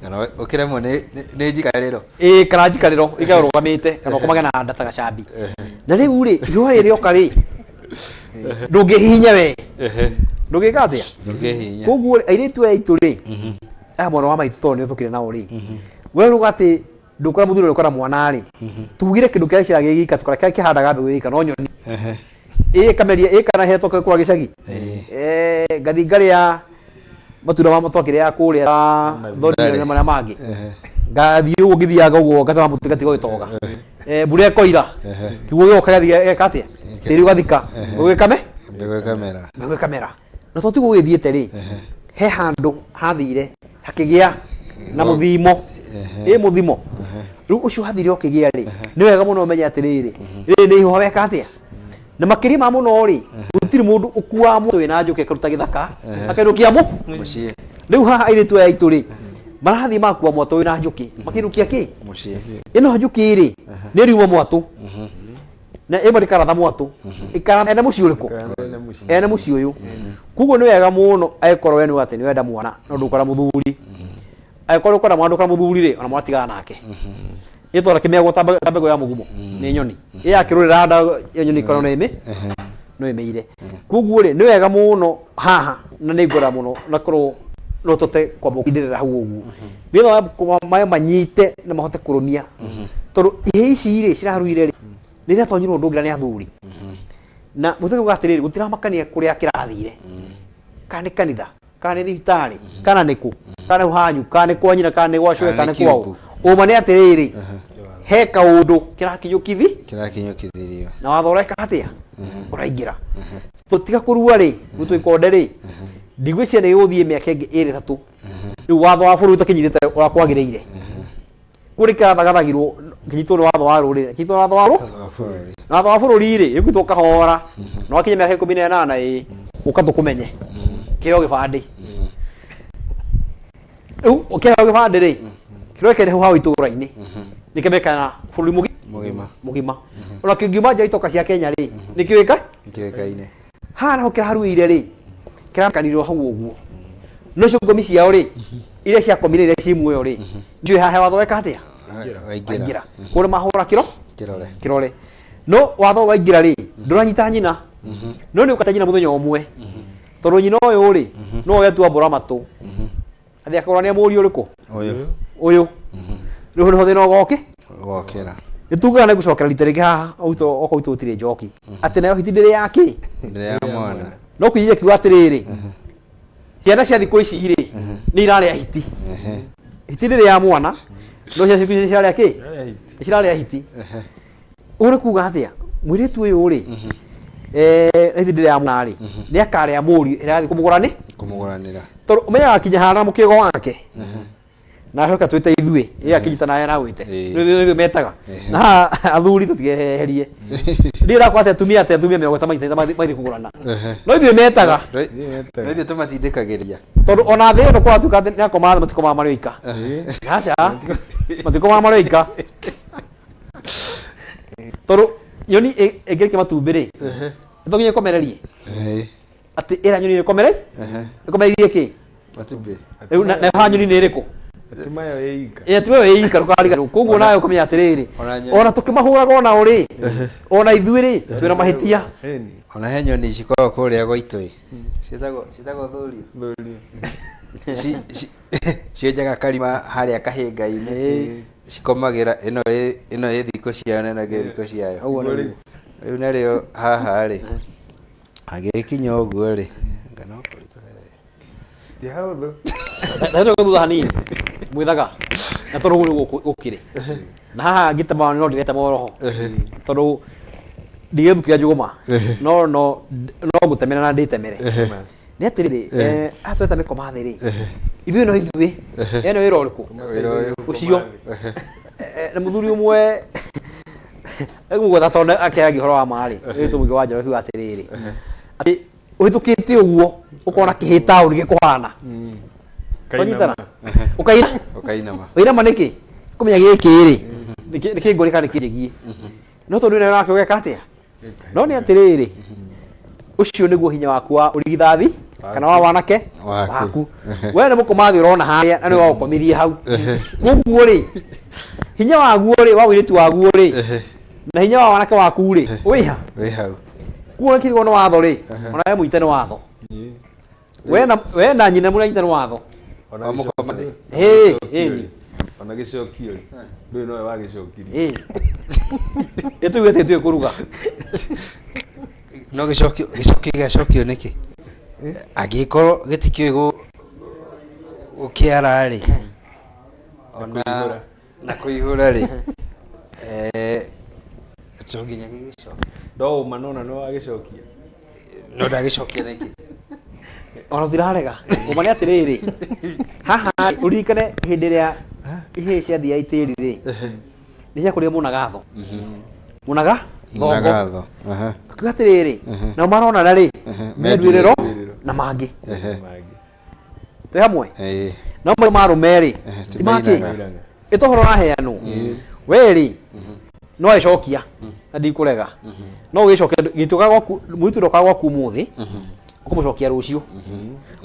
Kana ũkĩremwo nĩ njikarĩro. Ĩĩ, kana njikarĩro ĩikare ũrũgamĩte kana ũkomage na nda ta gacambi. Na rĩu rĩ, ihũha rĩrĩ rĩoka rĩ, ndũngĩhihinya we, ndũngĩka atĩa? Ndũngĩhihinya. Koguo rĩ, airĩtu aya aitũ rĩ, aya mwana wa maitũ, tondũ nĩo tũkĩrĩ nao rĩ, we ruga atĩ ndũkora mũthuri ũrĩa ũkora mwana rĩ, tugire kĩndũ kĩrĩa gĩciraga gĩgĩika tũkora kĩrĩa kĩhandaga mbegũ gĩgĩika no nyoni ĩ kameria ĩ kana hetwo kũra gĩcagi. Eh, ngathi ngarĩa matunda ma twakĩrĩa kũrĩa thoni na marĩa mangĩ, ngathiĩ ũguo ngĩthiaga ũguo ngatema mũtĩ ngatiga ũgĩtoga. Eh, mbura ĩkoira, kiugo gĩgoka gĩgathiĩ gĩgeka atĩa? Tĩri ũgathika, mbegũ ĩkame Mbegũ ĩkamera. Mbegũ ĩkamera. Na to tiguo gũgĩthiĩte rĩ, he handũ hathire hakĩgĩa na mũthimo, ĩ mũthimo rĩu ũcio wathire ũkĩgĩa rĩ, nĩ wega mũno ũmenye atĩrĩrĩ, rĩrĩ nĩ ihũha weka atĩa. Na makĩria ma mũno rĩ, gũtirĩ mũndũ ũkuaga mũtwe wĩna njũkĩ akaruta gĩthaka akainũkia mũ Mũciĩ. Rĩu haha airĩtu aya aitũ rĩ, marathiĩ makua mwatũ wĩna njũkĩ makĩinũkia kĩ? Mũciĩ. Ĩno njũkĩ rĩ, nĩ riuma mwatũ na ĩmwe ndĩkaratha mwatũ, ĩkaratha ene mũciĩ ũrĩkũ? Ene mũciĩ ũyũ. Koguo nĩ wega mũno angĩkorwo we nĩ atĩ nĩ wenda mwana no ndũkora mũthuri, angĩkorwo ũkora mwana ndũkora mũthuri rĩ, ona mwana tigana nake, ĩtwara kĩmegwo ta mbegũ ya mũgumo nĩ nyoni ĩ yakĩrũrĩra nda ĩyo nyoni ĩkorwo no ĩmĩ no ĩmĩire. Koguo rĩ, nĩ wega mũno haha na nĩ ngwenda mũno na korwo no tũte kwamba gũkindĩrĩra hau ũguo nĩgetha mayo manyite na mahote kũrũmia, tondũ ihĩ ici rĩ ciraruire rĩ, nĩ iratonyirwo ndũngĩra nĩ athuri na mũthenya uga atĩrĩrĩ, gũtiramakania kũrĩa kĩrathire, kana nĩ kanitha, kana nĩ thibitarĩ, kana nĩ kũ, kana nĩ hanyu, kana nĩ kwa nyina, kana nĩ gwa cũwe, Kana kana nĩ nĩ kwao. kiumbu. Ũma nĩ atĩrĩrĩ, he kaũndũ kĩrakinyũkithi Kĩrakinyũkithirio. Na watho ũreka atĩa? Ũraingĩra. Tũtiga kũrua rĩ, gwitũ ikonde rĩ, ndigwĩciria nĩ gũthiĩ mĩaka ĩngĩ ĩrĩ ĩtatũ rĩu watho wa bũrũri ũtakinyithĩte ũrĩa kwagĩrĩire, kũrĩ kĩrathagathagirwo kĩnyitwo nĩ watho wa rũrĩrĩ, kĩnyitwo nĩ watho wa rũ Wa bũrũri. Na watho wa bũrũri rĩ, ĩgwĩtwo kahora na wakinya mĩaka 18 ĩ ũka tũkũmenye kĩheo gĩbandĩ. Rĩu ũkĩheo gĩbandĩ rĩ, kĩroekere hau hao itũũra-inĩ nĩkĩmekana bũrũri Mũgima. Mũgima. Ona kĩngiuma nja itoka cia Kenya rĩ, nĩkĩũĩka Nĩkĩũĩkaine. Haha naho kĩraruĩire rĩ, kĩrakanirwo hau ũguo, no icio ngomi ciao rĩ, iria ciakomire, iria ci muoyo rĩ, ndiũĩ haha watho weka atĩa. Waingĩra. Waingĩra kũrĩ mahũra kĩro Kĩrore. Kĩrore. No watho waingĩra rĩ, ndũranyita nyina, no nĩ ũkata nyina mũthenya ũmwe, tondũ nyina ũyũ rĩ, no oe atua mbũra matũ athiĩ akagũrania mũriũ ũrĩkũ? Ũyũ. Ũyũ. Rĩu nĩho thĩna ũgoke. Ũgokĩra. Nĩtugaga nĩ gũcokera rita rĩngĩ haha gwitũ, okorwo gwitũ gũtirĩ njoki, atĩ nayo hiti ndĩrĩ ya kĩ? Ndĩrĩ ya mwana. No kũiye kiuga atĩrĩrĩ, ciana cia thikũ ici rĩ, nĩ irarĩa hiti. Hiti ndĩrĩ ya mwana, no ciana cia thikũ ici nĩ cirarĩa kĩ? Nĩ cirarĩa hiti. Ũguo nĩ kuga atĩa? Mũirĩtu ũyũ rĩ, na hiti ndĩrĩ ya mwana rĩ, nĩ akarĩa mũriũ ĩrĩa agathiĩ kũmũgũra nĩ Kũmũgũranĩra. Tondũ ũmenyaga kinya hana mũkĩgo wake. Na acoke twĩte ithuĩ ĩ akĩnyita nawe na gwĩte. Ĩĩ. Nĩ ithuĩ metaga. Na haha athuri tũtigeherie. Ndiĩ ndakwa atĩ atumia atĩ atumia 50 manyitanĩte mathiĩ kũgũrana. No ithuĩ metaga. No ithuĩ tũmatindĩkagĩrĩria. Tondũ ona thĩ ĩno kwaratuĩka atĩ nĩakomaga thĩ matikomaga marĩ oika. Aca, matikomaga marĩ oika. Tondũ nyoni ĩngĩrekia matumbĩ rĩ, to nginya ĩkomererie. Atĩ ĩra nyoni ĩkomere, ĩkomereirie kĩ? Matumbĩ. Rĩu na haha nyoni nĩ ĩrĩkũ? Atima ĩyo ĩ ika. Ĩ atiwe wĩ ika ndũkariganĩrwo. Koguo nawe ũkamenya atĩrĩrĩ, Ona nyoni. ona tũkĩmahũraga ona o rĩ, ona ithuĩ rĩ, twĩna mahĩtia. Ĩni. Ona he nyoni cikoragwo kũrĩa gwaitũ ĩ. Ciĩtagwo ciĩtagwo thũrio. Thũrio. Cienjaga karima harĩa kahĩnga-inĩ. Cikomagĩra ĩno ĩ ĩno ĩ thikũ ciayo na ĩno ĩngĩ ĩ thikũ ciayo. Ũguo nĩguo. Rĩu narĩo haha rĩ, hagĩgĩkinya ũguo rĩ, anga no kũritũhe. Ti hahũthũ. Ndagĩtarĩ thutha hanini mwithaga na tondũ ũguo nĩguo gũkĩrĩ na haha ngĩtema no ndĩretema oroho tondũ ndigĩthukia njũgũma no no no ngũtemera na ndĩtemere nĩ atĩrĩrĩ haha tweta mĩkoma thĩ rĩ ithuĩ no ithuĩ ene wĩra ũrĩkũ Wĩra ũyũ. ũcio na mũthuri ũmwe egũgwetha tondũ akĩaragia ũhoro wa ma rĩ wĩtwo mũingĩ wa Njoroge akiuga atĩrĩrĩ atĩ ũhĩtũkĩte ũguo ũkona kĩhĩ taũni gĩkũhana twanyitana ũkaina Ũkainama. ũinama nĩkĩ kũmenya gĩkĩ rĩ nĩ kĩngũrĩ kana nĩ kĩnjĩgiĩ no tondũ wĩna wake ũgeka atĩa no nĩ atĩrĩrĩ ũcio nĩguo hinya waku wa ũrigithathi kana wa wanake Waku. waku we nĩ mũkomathi ũrona harĩa na nĩ wagũkomirie hau koguo rĩ hinya waguo rĩ wa ũirĩtu waguo rĩ na hinya wa wanake waku rĩ wĩha Wĩ hau. kuo kĩgwo nĩ watho rĩ ona we mũnyite nĩ watho we na nyina mũranyita nĩ watho. Ona Wa mũkoma thĩ. Ĩĩ, ĩni. Ona gĩcokio rĩ. Ndũĩ nowe wagĩcokirie. Ĩĩ. Ĩtuge atĩ tuĩ kũruga. No gĩcokio gĩcokio gĩgacokio nĩkĩ? Angĩgĩkorwo gĩtikĩũĩ gũkĩara rĩ, ona na kũihũra rĩ, to nginya gĩgĩcoke. No ũma nona nĩwe wagĩcokia. No ndagĩcokia nĩkĩ? Ona tũtirarega. Ũma nĩ atĩrĩrĩ. Haha ũririkane hĩndĩ ĩrĩa ihĩĩ ciathiaga itĩri rĩ, nĩ ciakũrire mũnagatho. Mũnaga? Thongo. Mũnagatho. Aha. Akiuga atĩrĩrĩ, nao maronana rĩ, menduĩrĩro na mangĩ. Mangĩ. Twĩ hamwe? Ĩĩ. No maitho ma arũme rĩ, ti ti makĩ? mainaga. Ĩ to ũhoro ũraheanwo. We rĩ, no agĩcokia na ndikũrega. No ũgĩcokia gĩtuĩka gwaku, mũirĩtu ndokaga gwaku ũmũthĩ, ũkamũcokia rũciũ.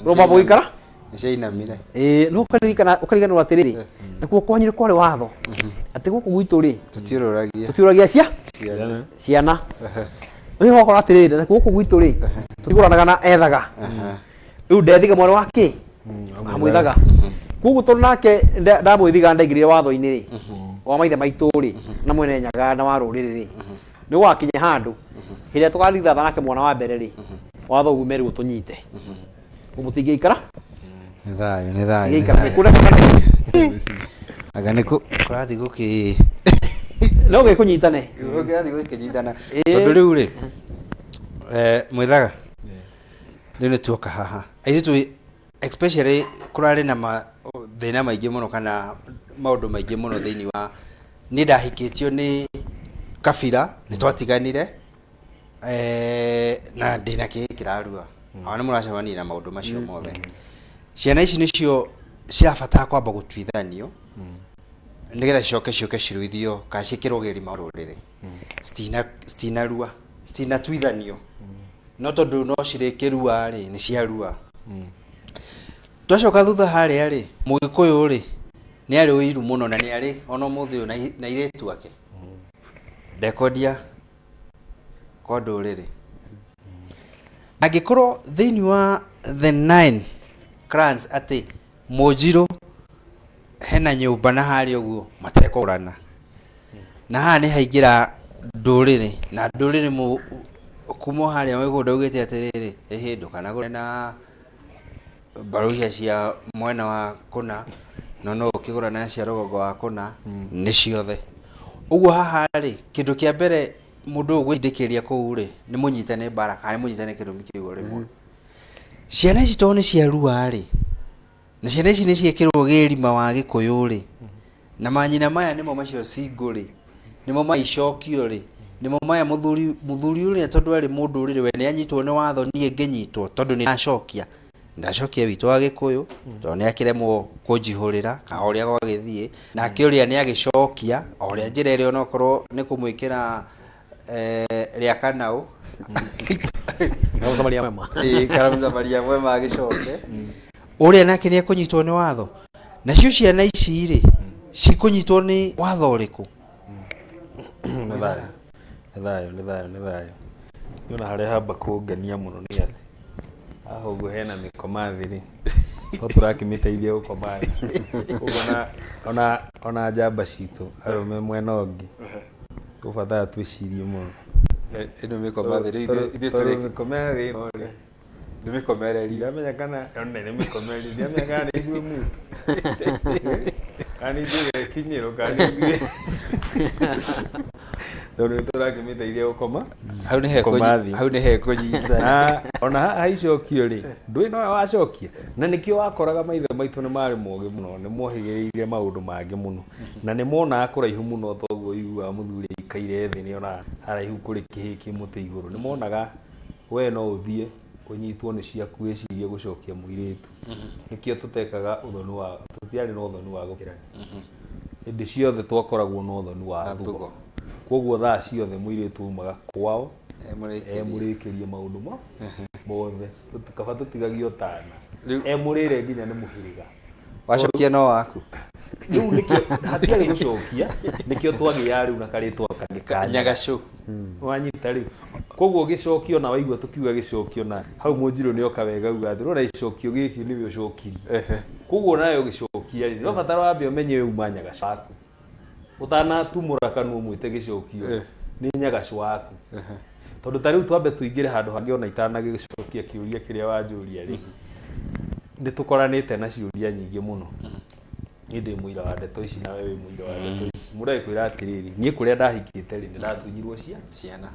Ũromba mũgĩikara? Nĩciainamire. Ĩĩ, no ũkaririkana ũkariganĩrwo atĩrĩrĩ, nakuo kwanyu nĩ kwarĩ watho atĩ gũkũ gwitũ rĩ, Tũtiũrũragia. tũtiũragia cia Ciana. ciana. Rĩu ũgakora atĩrĩrĩ, nakuo gũkũ gwitũ rĩ, tũtigũranaga na ethaga. Rĩu ndethiga mwana wa kĩ? Wa mwĩthaga. Koguo tondũ nake ndamwĩthiga ndaingĩrire watho-inĩ rĩ, wa maithe maitũ rĩ, na mwene Nyaga na wa rũrĩrĩ rĩ, nĩ gũgakinya handũ hĩndĩ ĩrĩa tũgarithatha nake mwana wa mbere rĩ, watho ume rĩu ũtũnyite. Mũtingĩikara? Nĩ thayũ, nĩ thayũ. nĩ Mũtingĩikara. thayũ. Kũrĩa kana Anga nĩ kũrathiĩ gũkĩ no gĩkũnyitane. kũrathiĩ gũkĩnyitana. Ĩĩ. Tondũ rĩu rĩ, mwĩthaga rĩu nĩ tuoka haha airĩtu especially kũrarĩ na mathĩna maingĩ mũno kana maũndũ maingĩ mũno thĩinĩ wa niĩ ndahikĩtio nĩ kabira nĩ twatiganire na ndĩna kĩĩ kĩrarua awa nĩ mũracemania na maũndũ macio mothe. Ciana ici nĩcio cirabatara kwamba gũtuithanio nĩgetha cicoke ciũke ciruithio kana ciĩkĩrwo gĩrima rũrĩrĩ. Citinarua, citinatuithanio, no tondũ no cirĩkĩrua rĩ, nĩ ciarua. Twacoka thutha harĩa rĩ, Mũgĩkũyũ rĩ nĩ arĩ ũiru mũno na nĩ arĩ ona ũmũthĩ ũyũ na airĩtu ake ndekwendia kwa ndũrĩrĩ. Angĩkorwo thĩinĩ wa the nine clans atĩ Mũnjirũ hena nyũmba na harĩa ũguo matekũgũrana, na haha nĩ haingĩra ndũrĩrĩ na ndũrĩrĩ kuma o harĩa mĩgũnda augĩte atĩrĩrĩ, ĩhĩ ndũkanagũre na mbaruhia cia mwena wa kũna, no no ũkĩgũrane na cia rũgongo wa kũna, nĩ ciothe. Ũguo haha rĩ, kĩndũ kĩa mbere mũndũ ũyũ gwĩtindĩkĩria kũu rĩ, nĩ mũnyite nĩ mbara kana nĩ mũnyite nĩ kĩrumi kĩu o rĩmwe. Ciana ici tondũ nĩ ciarua rĩ, Na ciana ici nĩ ciĩkĩrwo gĩrima wa gĩkũyũ rĩ, na manyina maya nĩmo macio single rĩ, nĩmo maicokio rĩ, nĩmo maya mũthuri mũthuri ũrĩa tondũ arĩ mũndũ ũrĩrĩ we nĩ anyitwo nĩ watho niĩ ngĩnyitwo tondũ nĩ ndacokia ndacokia witũ wa gĩkũyũ tondũ nĩ akĩremwo kũnjihũrĩra ka ũrĩa gwagĩthiĩ nake ũrĩa nĩ agĩcokia o ũrĩa njĩra ĩrĩa onokorwo nĩ kũmwĩkĩra rĩa kanaũ. Mũsamaria mwema. Ĩĩ, kana mũsamaria mwema agĩcoke ũrĩa nake nĩ ekũnyitwo nĩ watho. Nacio ciana ici rĩ, cikũnyitwo nĩ watho ũrĩkũ? Nĩ thayũ, nĩ thayũ, nĩ thayũ, nĩ thayũ. Niĩ ona harĩa hamba kũngenia mũno nĩ atĩ haha ũguo hena mĩkoma thĩ rĩ, no tũrakĩmĩteithia gũkoma thĩ. Koguo ona njamba citũ arũme mwena ũngĩ tũbatara twĩcirie mũno. Ĩno mĩkoma thĩ rĩu ithuĩ Tondũ tũrĩ mĩkoma thĩ ĩno rĩ, nĩ mĩkomererie. Ndiramenya kana ona nĩ mĩkomererie, ndiramenya kana nĩ ithuĩ mutu kana nĩ ithuĩ gekinyĩro kana nĩ ithuĩ, tondũ nĩ tũrakĩmĩteithia gũkoma. Hau nĩ Gũkoma thĩ. Hau nĩ hekũnyita. Na ona haha icokio rĩ, ndũĩ nowe wacokia, na nĩkĩo wakoraga maithe maitũ nĩ marĩ mogĩ mũno, nĩ mohĩgĩrĩire maũndũ mangĩ mũno na nĩ monaga kũraihu mũno. Toguo ũiguaga mũthuri aikaire thĩ nĩ onaga haraihu kũrĩ kĩhĩ kĩ mũtĩ igũrũ. Nĩ monaga we no ũthiĩ ũnyitwo nĩ ciaku wĩcirie gũcokia mũirĩtu. Nĩkĩo tũtekaga ũthoni wa, tũtiarĩ na ũthoni wa gũkĩrania hĩndĩ ciothe, twakoragwo na ũthoni wa thugo. Thugo. Koguo thaa ciothe mũirĩtu aumaga kwao Emũrĩkĩrie. Emũrĩkĩrie maũndũ mo mothe. Kaba tũtigagio tana Rĩu- emũrĩre nginya nĩ mũhĩrĩga. Wacokia no waku. Rĩu nĩkĩo hatiarĩ gũcokia, nĩkĩo twagĩaga rĩu na karĩtwa kangĩ ka nyagacũ. Wanyita rĩu? Koguo gĩcokio, na waigua tũkiuga gĩcokio, na hau mũnjirũ nĩ oka wega uga atĩ ũrona gĩcokio gĩkĩ nĩwe ũcokirie. Koguo nawe ũgĩcokia rĩ, no batara wambe ũmenye ũyũ uma nyagacũ waku ũtanatumũra kanua ũmwĩte gĩcokio. Nĩ nyagacũ waku, tondũ ta rĩu twambe tũingĩre handũ hangĩ ona itanagĩcokia kĩũria kĩrĩa wanjũria rĩ, nĩ tũkoranĩte na ciũria nyingĩ mũno. Niĩ ndĩ mũira wa ndeto ici, nawe wĩ mũira wa ndeto ici. Mũndũ agĩkwĩra atĩrĩrĩ, niĩ kũrĩa ndahikĩte rĩ, nĩ ndatunyirwo cia ciana.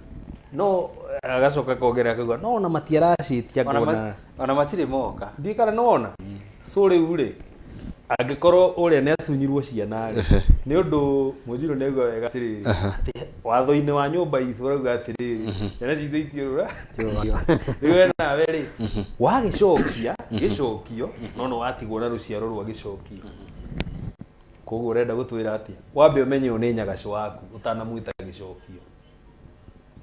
No agacoka akongerera akauga no ona matiaracitia. Ona Ngona ona matirĩ moka. Ndiĩ kana nĩwona. So rĩu rĩ, angĩkorwo ũrĩa nĩ atunyirwo ciana rĩ, nĩ ũndũ mũnjirũ nĩ auga wega atĩrĩrĩ, atĩ watho-inĩ wa nyũmba itũ ũrauga atĩrĩrĩ, ciana citũ itiũrũra. Rĩu we nawe rĩ, wagĩcokia gĩcokio, no nĩ watigwo na rũciaro rwa gĩcokio. Koguo ũrenda gũtwĩra atĩa? Wambe ũmenye ũyũ nĩ nyagacũ waku ũtanamwĩta gĩcokio.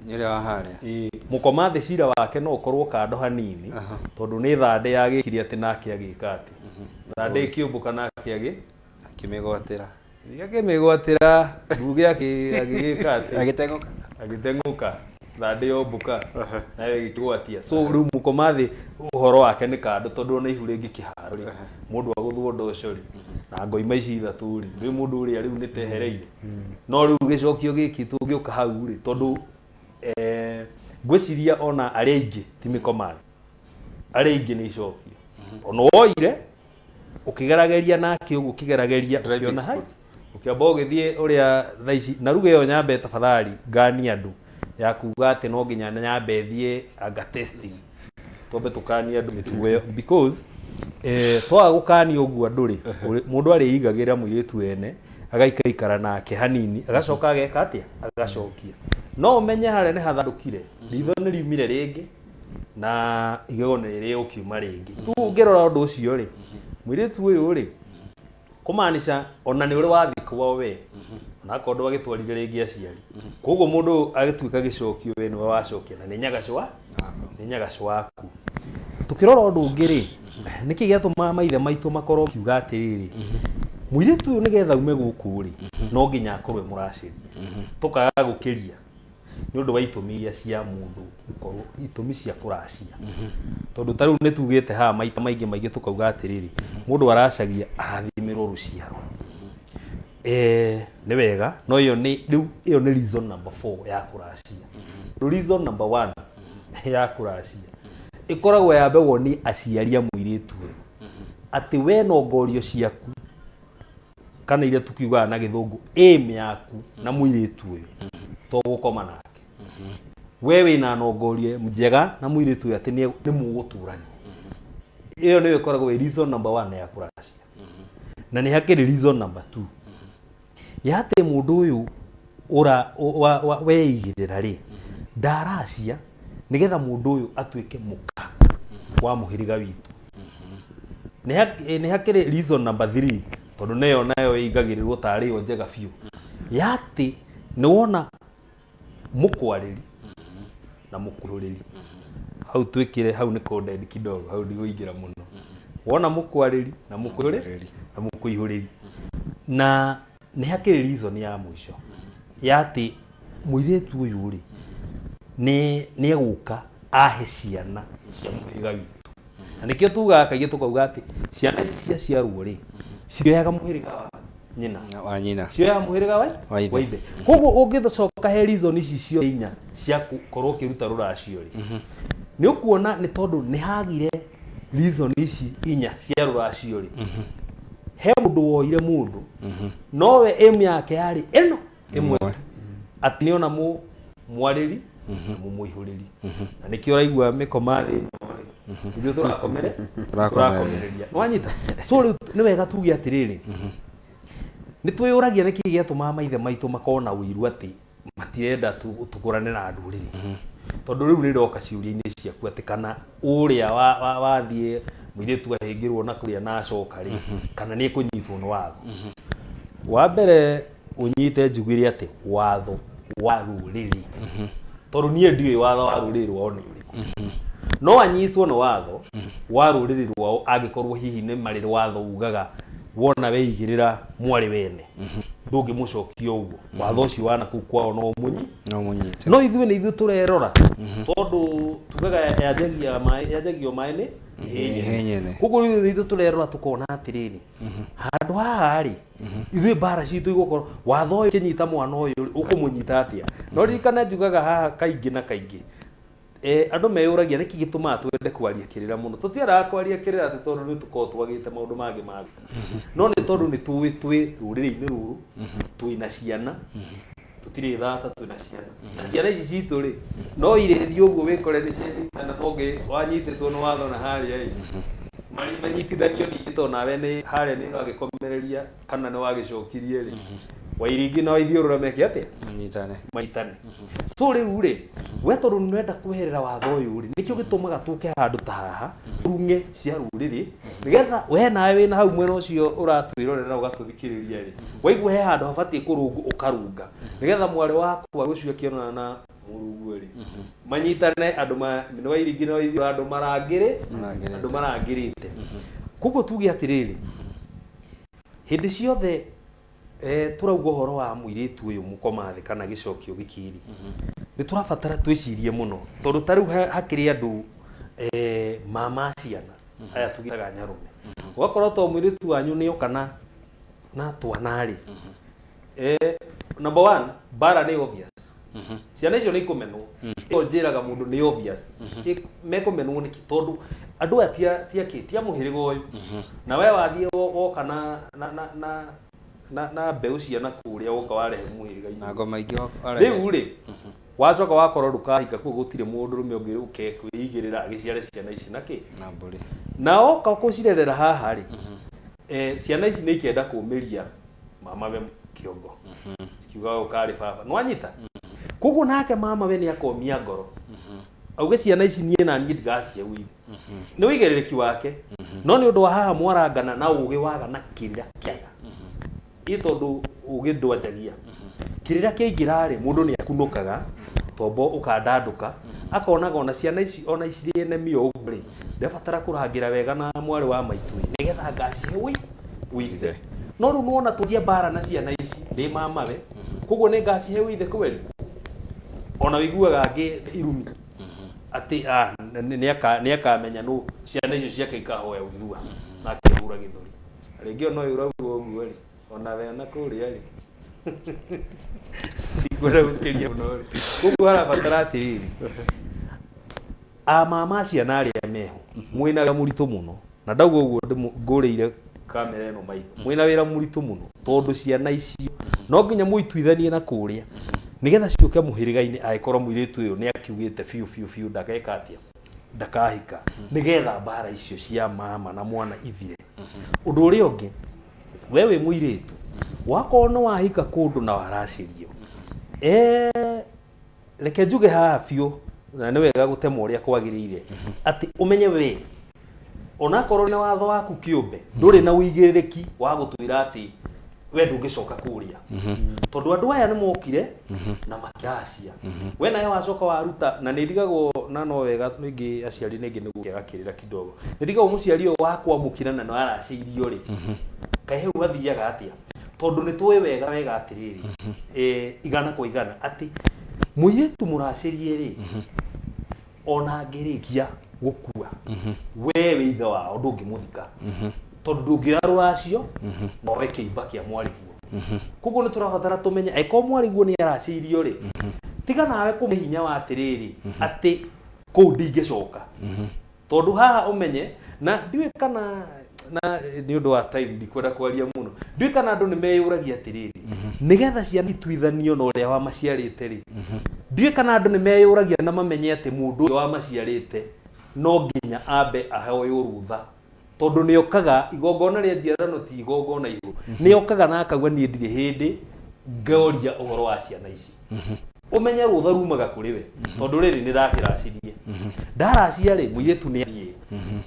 Nĩ ũrĩa wa harĩa. Ĩĩ, mũkoma thĩ cira wake no ũkorwo kando hanini, tondũ nĩ thandĩ yagĩkire atĩ nake agĩka atĩ thandĩ ĩkĩũmbũka nake agĩ akĩmĩgwatĩra. Akĩmĩgwatĩra nduge agĩgĩka atĩ agĩteng'ũka. Agĩteng'ũka, thandĩ yombũka nayo ĩgĩkĩgwatia. So rĩu mũkoma thĩ ũhoro wake nĩ kando, tondũ ona ihu rĩngĩ kĩharo rĩ, mũndũ agũthwo ndoco rĩ, na ngoima ici ithatũ rĩ, ndwĩ mũndũ ũrĩa rĩu nĩ tehereire. No rĩu gĩcokio gĩkĩ tũngĩũka hau rĩ, tondũ ngwĩciria ona arĩa aingĩ ti mĩkoma thĩ, arĩa aingĩ nĩ icokio. Ona woire ũkĩgerageria nake ũguo, ũkĩgerageria Driving ũkĩona school. hai ũkĩamba ũgĩthiĩ ũrĩa thaa ici na ruga ĩyo nyambe tafadhali nganie andũ ya kuga atĩ no nginya nyambe thiĩ anga testing. Twambe tũkanie andũ mĩtugo ĩyo, because twaga gũkania ũguo andũ rĩ, mũndũ arĩigagĩra mũirĩtu ene agaikaikara nake hanini, agacoka ageka atĩa, agacokia. No ũmenye harĩa nĩ hathandũkire, ritho nĩ riumire rĩngĩ na igego nĩ rĩũkiuma rĩngĩ. Rĩu ũngĩrora ũndũ ũcio rĩ, mũirĩtu ũyũ rĩ, kũmaanisha ona nĩ ũrĩ wathiĩ kwao we, onakorwo ndwagĩtwarire rĩngĩ aciari. Koguo mũndũ agĩtuĩka gĩcokio, we nĩwe wacokia na nĩ nyagacwa, nĩ nyagacwa waku. Tukĩrora ũndũ ũngĩ rĩ, nĩkĩ gĩatũmaga maithe maitũ makorwo kiuga atĩrĩrĩ, mũirĩtu ũyũ nĩgetha ume gũkũ rĩ, no nginya akorwo e mũracĩrie? Tũkaga gũkĩria nĩ ũndũ wa itũmi iria cia mũndũ gũkorwo itũmi cia kũracia, tondũ ta rĩu nĩ tugĩte haha maita maingĩ maingĩ tũkauga atĩrĩrĩ, mũndũ aracagia arathimĩrwo rũciaro. Nĩ wega, no ĩyo nĩ rĩu ĩyo nĩ reason number 4 ya kũracia. Reason number 1 ya kũracia ĩkoragwo yambegwo nĩ aciari a mũirĩtu ũyũ, atĩ we no ngorio ciaku kana iria tukiugaga na gĩthũngũ aim yaku na mũirĩtu ũyũ to gũkoma nake. We wĩna nongorio njega na mũirĩtu ũyũ atĩ nĩ mũgũtũrania. Ĩyo nĩyo ĩkoragwo ĩ reason number one ya kũracia. Na nĩ hakĩrĩ reason number two ya atĩ mũndũ ũyũ ũra weigĩrĩra rĩ, ndaracia nĩgetha mũndũ ũyũ atuĩke mũka wa mũhĩrĩga witũ. Nĩ hakĩrĩ reason number three, tondũ nĩyo nayo ĩigagĩrĩrwo tarĩ yo njega biũ, ya atĩ nĩ wona mũkwarĩri na mũkuhũrĩri. Hau twĩkĩre hau nĩ coded kidogo, hau ndigũingĩra mũno. Wona mũkwarĩri na mũkuhũrĩri na mũkũihũrĩri. Na nĩ hakĩrĩ reason ya mũico ya atĩ mũirĩtu ũyũ rĩ nĩ egũka ahe ciana cia mũhĩrĩga witũ. Na nĩkĩo tugaga kaingĩ tũkauga atĩ ciana ici ciaciarwo rĩ, cioyaga mũhĩrĩga wa nyina. Wa nyina. Cioyaga mũhĩrĩga wa ithe. Wa ithe. Koguo ũngĩcoka he reason ici ciothe inya cia gũkorwo ũkĩruta rũracio rĩ, nĩ ũkuona nĩ tondũ nĩ hagire reason ici inya cia rũracio rĩ, he mũndũ woire mũndũ, nowe aim yake yarĩ ĩno ĩmwe, atĩ nĩ ona mwarĩri na mũmũihũrĩri. Na nĩkĩo ũraigua mĩkoma thĩ ĩno rĩ, ithuĩ tũrakomereria. Nĩwanyita? So rĩu nĩ wega tuge atĩrĩrĩ, nĩ twĩyũragia nĩkĩ gĩatũmaga maithe maitũ makorwo na ũiru atĩ matirenda tũkũrane na ndũrĩrĩ. Tondũ rĩu nĩ ndoka ciũria-inĩ ciaku atĩ kana ũrĩa wathiĩ mũirĩtu ahĩngĩrwo na kũrĩa na acoka rĩ, kana nĩ ekũnyitwo nĩ watho. Wa mbere ũnyite njugire atĩ watho wa rũrĩrĩ, tondũ niĩ ndiũĩ watho wa rũrĩrĩ rwao nĩ ũrĩkũ. No anyitwo nĩ watho wa rũrĩrĩ rwao angĩkorwo hihi nĩ marĩ watho ugaga wona weigĩrĩra mwarĩ wene ndũngĩmũcokia ũguo. Watho ũcio wa nakũu kwao no ũmũnyi no mũnyite. No ithuĩ nĩ ithuĩ tũrerora, tondũ tugaga yanjagia maĩ, yanjagio maĩ nĩ ihĩ nyene. Koguo rĩu ithuĩ tũrerora tũkona atĩrĩrĩ, handũ haha rĩ, ithuĩ mbara citũ igũkorwo watho ũyũ ũkĩnyita mwana ũyũ rĩ, ũkũmũnyita atĩa? No ririkana njugaga haha kaingĩ na kaingĩ, andũ meyũragia nĩkĩ gĩtũmaga twende kwaria kĩrĩra mũno. Tũtiendaga kwaria kĩrĩra atĩ tondũ nĩ tũkoragwo twagĩte maũndũ mangĩ ma gwĩka, no nĩ tondũ nĩ tũĩ twĩ rũrĩrĩ-inĩ rũrũ, twĩna ciana, tũtirĩ thata, twĩna ciana. Na ciana ici citũ rĩ, no irĩthiĩ ũguo wĩkore nĩ cianyitana, tondũ wanyitĩtwo nĩ watho na harĩa ĩ, manyitithanio ningĩ, tondũ nawe nĩ harĩa nĩ ũragĩkomereria kana nĩ wagĩcokirie rĩ, Wairingi na Waithiũrũra meke atĩa? Manyitane. Manyitane. So rĩu rĩ, we tondũ nĩ ũrenda kweherera watho ũyũ rĩ, nĩkĩo gĩtũmaga tũke handũ ta haha, tũrung'e cia rũrĩrĩ, nĩgetha we nawe wĩna hau mwena ũcio ũratwĩrorera ũgatũthikĩrĩria rĩ, waigua he handũ habatiĩ kũrũngwo ũkarũnga, nĩgetha mwarĩ wakwa rũciũ akĩonana na mũrũguo rĩ, manyitane andũ ma nĩ Wairingi na Waithiũrũra, andũ marangĩrĩ, Marangĩrĩte. andũ marangĩrĩte. Koguo tuge atĩrĩrĩ, hĩndĩ ciothe tũrauga ũhoro wa mũirĩtu ũyũ mũkoma thĩ kana gĩcokio gĩkĩ rĩ, nĩ tũrabatara twĩcirie mũno, tondũ ta rĩu hakĩrĩ andũ mama ciana aya tũgĩtaga nyarũme, ũgakora to mũirĩtu wanyu nĩ oka na twana rĩ, number one, mbara nĩ obvious. Ciana icio nĩ ikũmenwo. Ĩyo njĩraga mũndũ nĩ obvious. Mekũmenwo nĩkĩ? Tondũ andũ aya tia kĩ, tia mũhĩrĩga ũyũ. Na we wathiĩ woka na mbeũ cia na kũrĩa woka warehe mũhĩrĩga-inĩ. Na ngoma ingĩ warehe. Rĩu rĩ, wacoka wakorwo ndũkahika kũu, gũtirĩ mũndũrũme ũngĩ ũkekwĩigĩrĩra agĩciare ciana ici na kĩ? Na mbũri. Na woka kũcirerera haha rĩ, ciana ici nĩ ikenda kũmĩria mama we kĩongo. Cikiuga ũyũ karĩ baba. Nĩwanyita? Koguo nake mama we nĩ akomia ngoro. Auge ciana ici niĩ na niĩ ndigacihe ũithe. Nĩ ũigĩrĩrĩki wake. No nĩ ũndũ wa haha mwarangana na ũgĩ waga na kĩrĩra kĩaga. Ĩ tondũ ũgĩ ndwanjagia. Kĩrĩra kĩaingĩra rĩ, mũndũ nĩ akunũkaga, tombo ũkandandũka, akonaga ona ciana ici ona cirĩ nemi o ũguo rĩ, ndabatara kũrangĩra wega na mwarĩ wa maitũ ĩ, nĩgetha ngacihe ũithe. No rĩu nĩwona twanjia mbara na ciana ici, ndĩ mamawe, koguo nĩ ngacihe ũithe kweli? Ona ũiguaga angĩ irumi atĩ, nĩ akamenya nũ ciana icio ciake ikahoya ũirua na akĩhũra gĩthũri. Rĩngĩ ona ũyũ ũrauga ũguo rĩ, ona we ona kũrĩa rĩ, ndikwenda gũkĩria mũno rĩ. Koguo harabatara atĩrĩrĩ, amama ciana arĩa meho, mwĩna wĩra mũritũ mũno, na ndauga ũguo ngũrĩire kamera ĩno maitho, mwĩna wĩra mũritũ mũno, tondũ ciana icio no nginya mũituithanie na kũrĩa nĩgetha ciũke mũhĩrĩga-inĩ, angĩkorwo mũirĩtu ũyũ nĩ akiugĩte biũ biũ biũ ndageka atĩa, Ndakahika nĩgetha mbara icio cia mama na mwana ithire. Ũndũ ũrĩa ũngĩ, we wĩ mũirĩtu, wakorwo nĩ wahika kũndũ na waracĩrio, reke njuge haha biũ, na nĩ wega gũtema ũrĩa kwagĩrĩire, atĩ ũmenye we onakorwo nĩ watho waku kĩũmbe, ndũrĩ na ũigĩrĩrĩki wa gũtwĩra atĩ we ndũngĩcoka kũrĩa, tondũ andũ aya nĩ mokire na makĩracia, we nawe wacoka waruta. Na nĩ ndigagwo na no wega rĩngĩ aciari rĩngĩ nĩ gũkĩaga kĩrĩra kidogo, nĩ ndigagwo mũciari ũyũ wa kwamũkĩra na nĩ waracĩirio rĩ, kaĩ hau athiaga atĩa? Tondũ nĩ tũĩ wega wega atĩrĩrĩ, igana kwa igana atĩ mũirĩtu mũracĩrie rĩ, ona angĩrĩkia gũkua, we wĩ ithe wao ndũngĩmũthika, tondũ ndũngĩoya rũracio na woe kĩimba kĩa mwarĩguo. Koguo nĩ tũrabatara tũmenye, angĩkorwo mwarĩguo nĩ aracĩirio rĩ, tiga nawe kũmũhe hinya wa atĩrĩrĩ, atĩ kũu ndingĩcoka, tondũ haha ũmenye na ndiũĩ kana na nĩ ũndũ wa time ndikwenda kwaria mũno, ndiũĩ kana andũ nĩ meyũragia atĩrĩrĩ, nĩgetha ciana ituithanio na ũrĩa wamaciarĩte rĩ, ndiũĩ kana andũ nĩ meyũragia na mamenye atĩ mũndũ ũcio wamaciarĩte no nginya ambe ahoywo rũtha, tondũ nĩ okaga igongona rĩa njiarano ti igongona igũrũ, nĩ okaga na akauga niĩ ndirĩ hĩndĩ ngoria ũhoro wa ciana ici. Ũmenye rũtha rumaga kũrĩ we, tondũ rĩrĩ nĩ ndakĩracirie, ndaracia rĩ, mũirĩtu nĩ athiĩ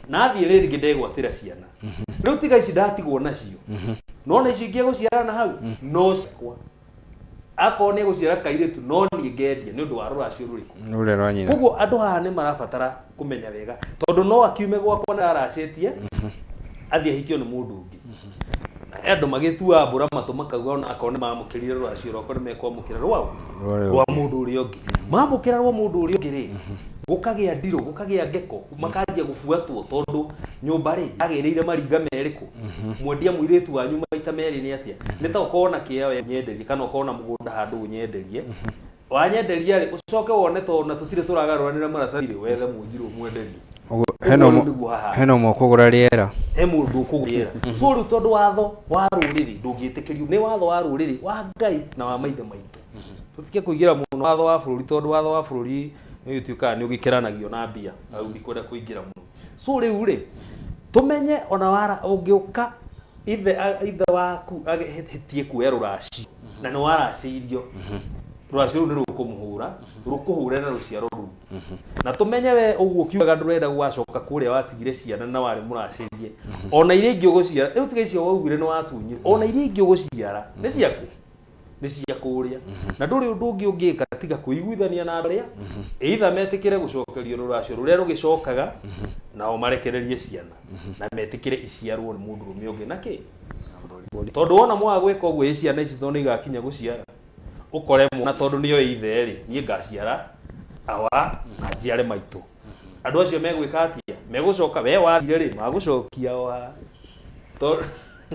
na athiĩ rĩngĩ ndegwatĩra ciana rĩu, tiga ici ndatigwo nacio, no na icio ingĩ egũciara na hau no ciakwa. Akorwo nĩ egũciara kairĩtu, no niĩ ngendia nĩ ũndũ wa rũracio rũrĩkũ? Rũrĩa rwa nyina. Koguo andũ haha nĩ marabatara kũmenya wega, tondũ no akiume gwakwa na aracĩtie athiĩ ahikio nĩ mũndũ ũngĩ, na he andũ magĩtua mbũra matũ makauga ona akorwo nĩ mamũkĩrire rũracio rwakwa, nĩ mekwamũkĩra rwao Rũrĩa rwa ũngĩ. Mũndũ ũrĩa ũngĩ. Mamũkĩra rwa mũndũ ũrĩa ũngĩ rĩ, gũkagĩa ndirũ, gũkagĩa ngeko, makanjia gũbuatwo, tondũ nyũmba rĩ yagĩrĩire maringa merĩ kũ mwendia mũirĩtu wanyu maita merĩ nĩ atĩa? Nĩ ta ũkorwo na kĩea we ũnyenderie, kana ũkorwo na mũgũnda handũ ũnyenderie, wanyenderia rĩ, ũcoke wone tondũ na tũtirĩ tũragarũranĩra maratathi rĩ, wethe mũnjirũ ũmwenderie. Hena Ũguo ũmwe rĩu nĩguo haha hena ũmwe ũkũgũra rĩera. He mũndũ ũkũgĩra. So rĩu tondũ watho wa rũrĩrĩ ndũngĩtĩkĩrio, nĩ watho wa rũrĩrĩ wa Ngai na wa maithe maitũ, tũtige kũingĩra mũno watho wa bũrũri, tondũ watho wa bũrũri nĩ ũtuĩkaga nĩ ũgĩkĩranagio na mbia, hau ndikwenda kũingĩra mũno. So rĩu rĩ, tũmenye ona wara ũngĩũka ithe waku agĩhĩtie kuoya rũracio na nĩ waracĩirio, rũracio rũu nĩ rũkũmũhũra, rũkũhũre na rũciaro rũu. Na tũmenye we ũguo ũkiugaga ndũrenda gũgacoka kũrĩa watigire ciana na warĩ mũracĩrie, ona iria ingĩ ũgũciara rĩu, tiga icio waugire nĩ watunyire, ona iria ingĩ ũgũciara nĩ ciaku, nĩ cia kũrĩa, na ndũrĩ ũndũ ũngĩ ũngĩka tiga kũiguithania na andũ arĩa either metĩkĩre gũcokerio rũracio rũrĩa rũgĩcokaga, nao marekererie ciana na metĩkĩre iciarwo nĩ mũndũrũme ũngĩ na kĩ, tondũ wona mwaga gwĩka ũguo, ĩ ciana ici tondũ nĩ igakinya gũciara, ũkore mwana tondũ nĩoĩ ithe rĩ, niĩ ngaciara awa na njiare maitũ, andũ acio megwĩka atĩa? Megũcoka we wathire rĩ, magũcokia wa tondũ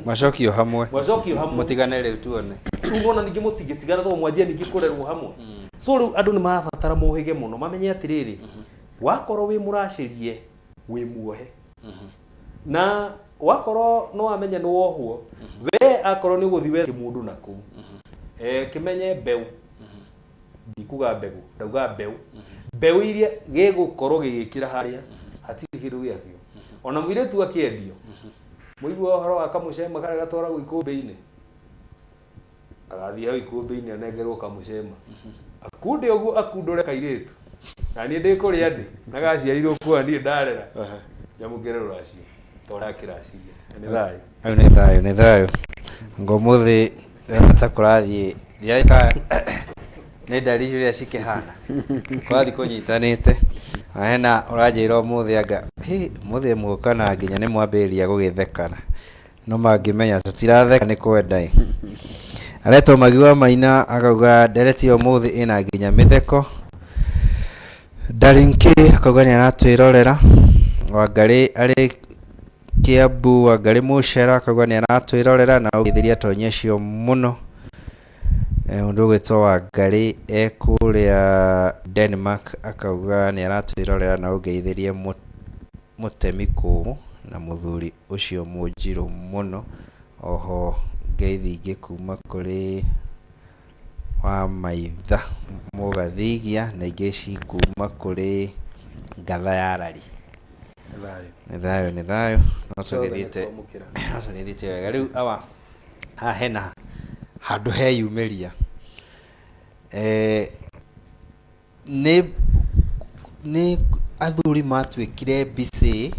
Macokio hamwe. Macokio hamwe. Mũtigane rĩu tuone. Rĩu wona ningĩ mũtingĩtigana, tondũ mwanjia ningĩ kũrerwo hamwe. So rĩu andũ nĩ marabatara mohĩge mũno, mamenye atĩrĩrĩ, wakorwo wĩ mũracĩrie, wĩ muohe, na wakorwo nĩ wamenya nĩ wohwo, we akorwo nĩ ũgũthiĩ wethe mũndũ na kũu, kĩmenye mbeũ, ndikuga mbegũ, ndauga mbeũ, mbeũ iria gĩgũkorwo gĩgĩkĩra harĩa hatirĩ kĩndũ gĩakĩo. Ona mũirĩtu akĩendio, mũigua ũhoro wa kamũcema karĩa gatwaragwo ikũmbĩ-inĩ, agathiĩ hau ikũmbĩ-inĩ anengerwo kamũcema, akunde ũguo, akundũre kairĩtu, na niĩ ndĩ kũrĩa ndĩ na gaciarirwo kuo, niĩ ndarera nyamũkĩre rũracio tondũ ndakĩracirie. Na nĩ thayũ. Hau nĩ thayũ, nĩ thayũ. Ngo mũthĩ ndĩrona ta kũrathiĩ, ndiaika nĩ ndari ũrĩa cikĩhana, kũrathiĩ kũnyitanĩte. Na hena ũranjĩra ũmũthĩ anga hi mũthĩ mũka na nginya nĩ mwambĩrĩria gũgĩthekana, no mangĩmenya tũtiratheka nĩ kwenda ĩ. Aretwo Magi wa Maina, akauga ndereti ya ũmũthĩ ĩna nginya mĩtheko. Darlin K akauga nĩ aratwĩrorera. Wangarĩ arĩ Kiambu, Wangarĩ Mũcera, akauga nĩ aratwĩrorera na ũgeithĩria atonyi acio mũno. Mũndũ ũgwĩtwo Wangarĩ e kũrĩa Denmark, akauga nĩ aratwĩrorera na ũngeithĩrie mũtemi kũmũ na mũthuri ũcio mũnjirũ mũno. Oho ngeithi ingĩ kuma kũrĩ wa Maitha Mũgathigia, na ingĩ cikuma kũrĩ Ngatha ya Rari. Thayũ. Nĩ thayũ, nĩ thayũ. No tũgĩthiĩte Twamũkĩra. no tũgĩthiĩte wega. Rĩu awa haha hena handũ heyumĩria. Eh, nĩ nĩ athuri matuĩkire busy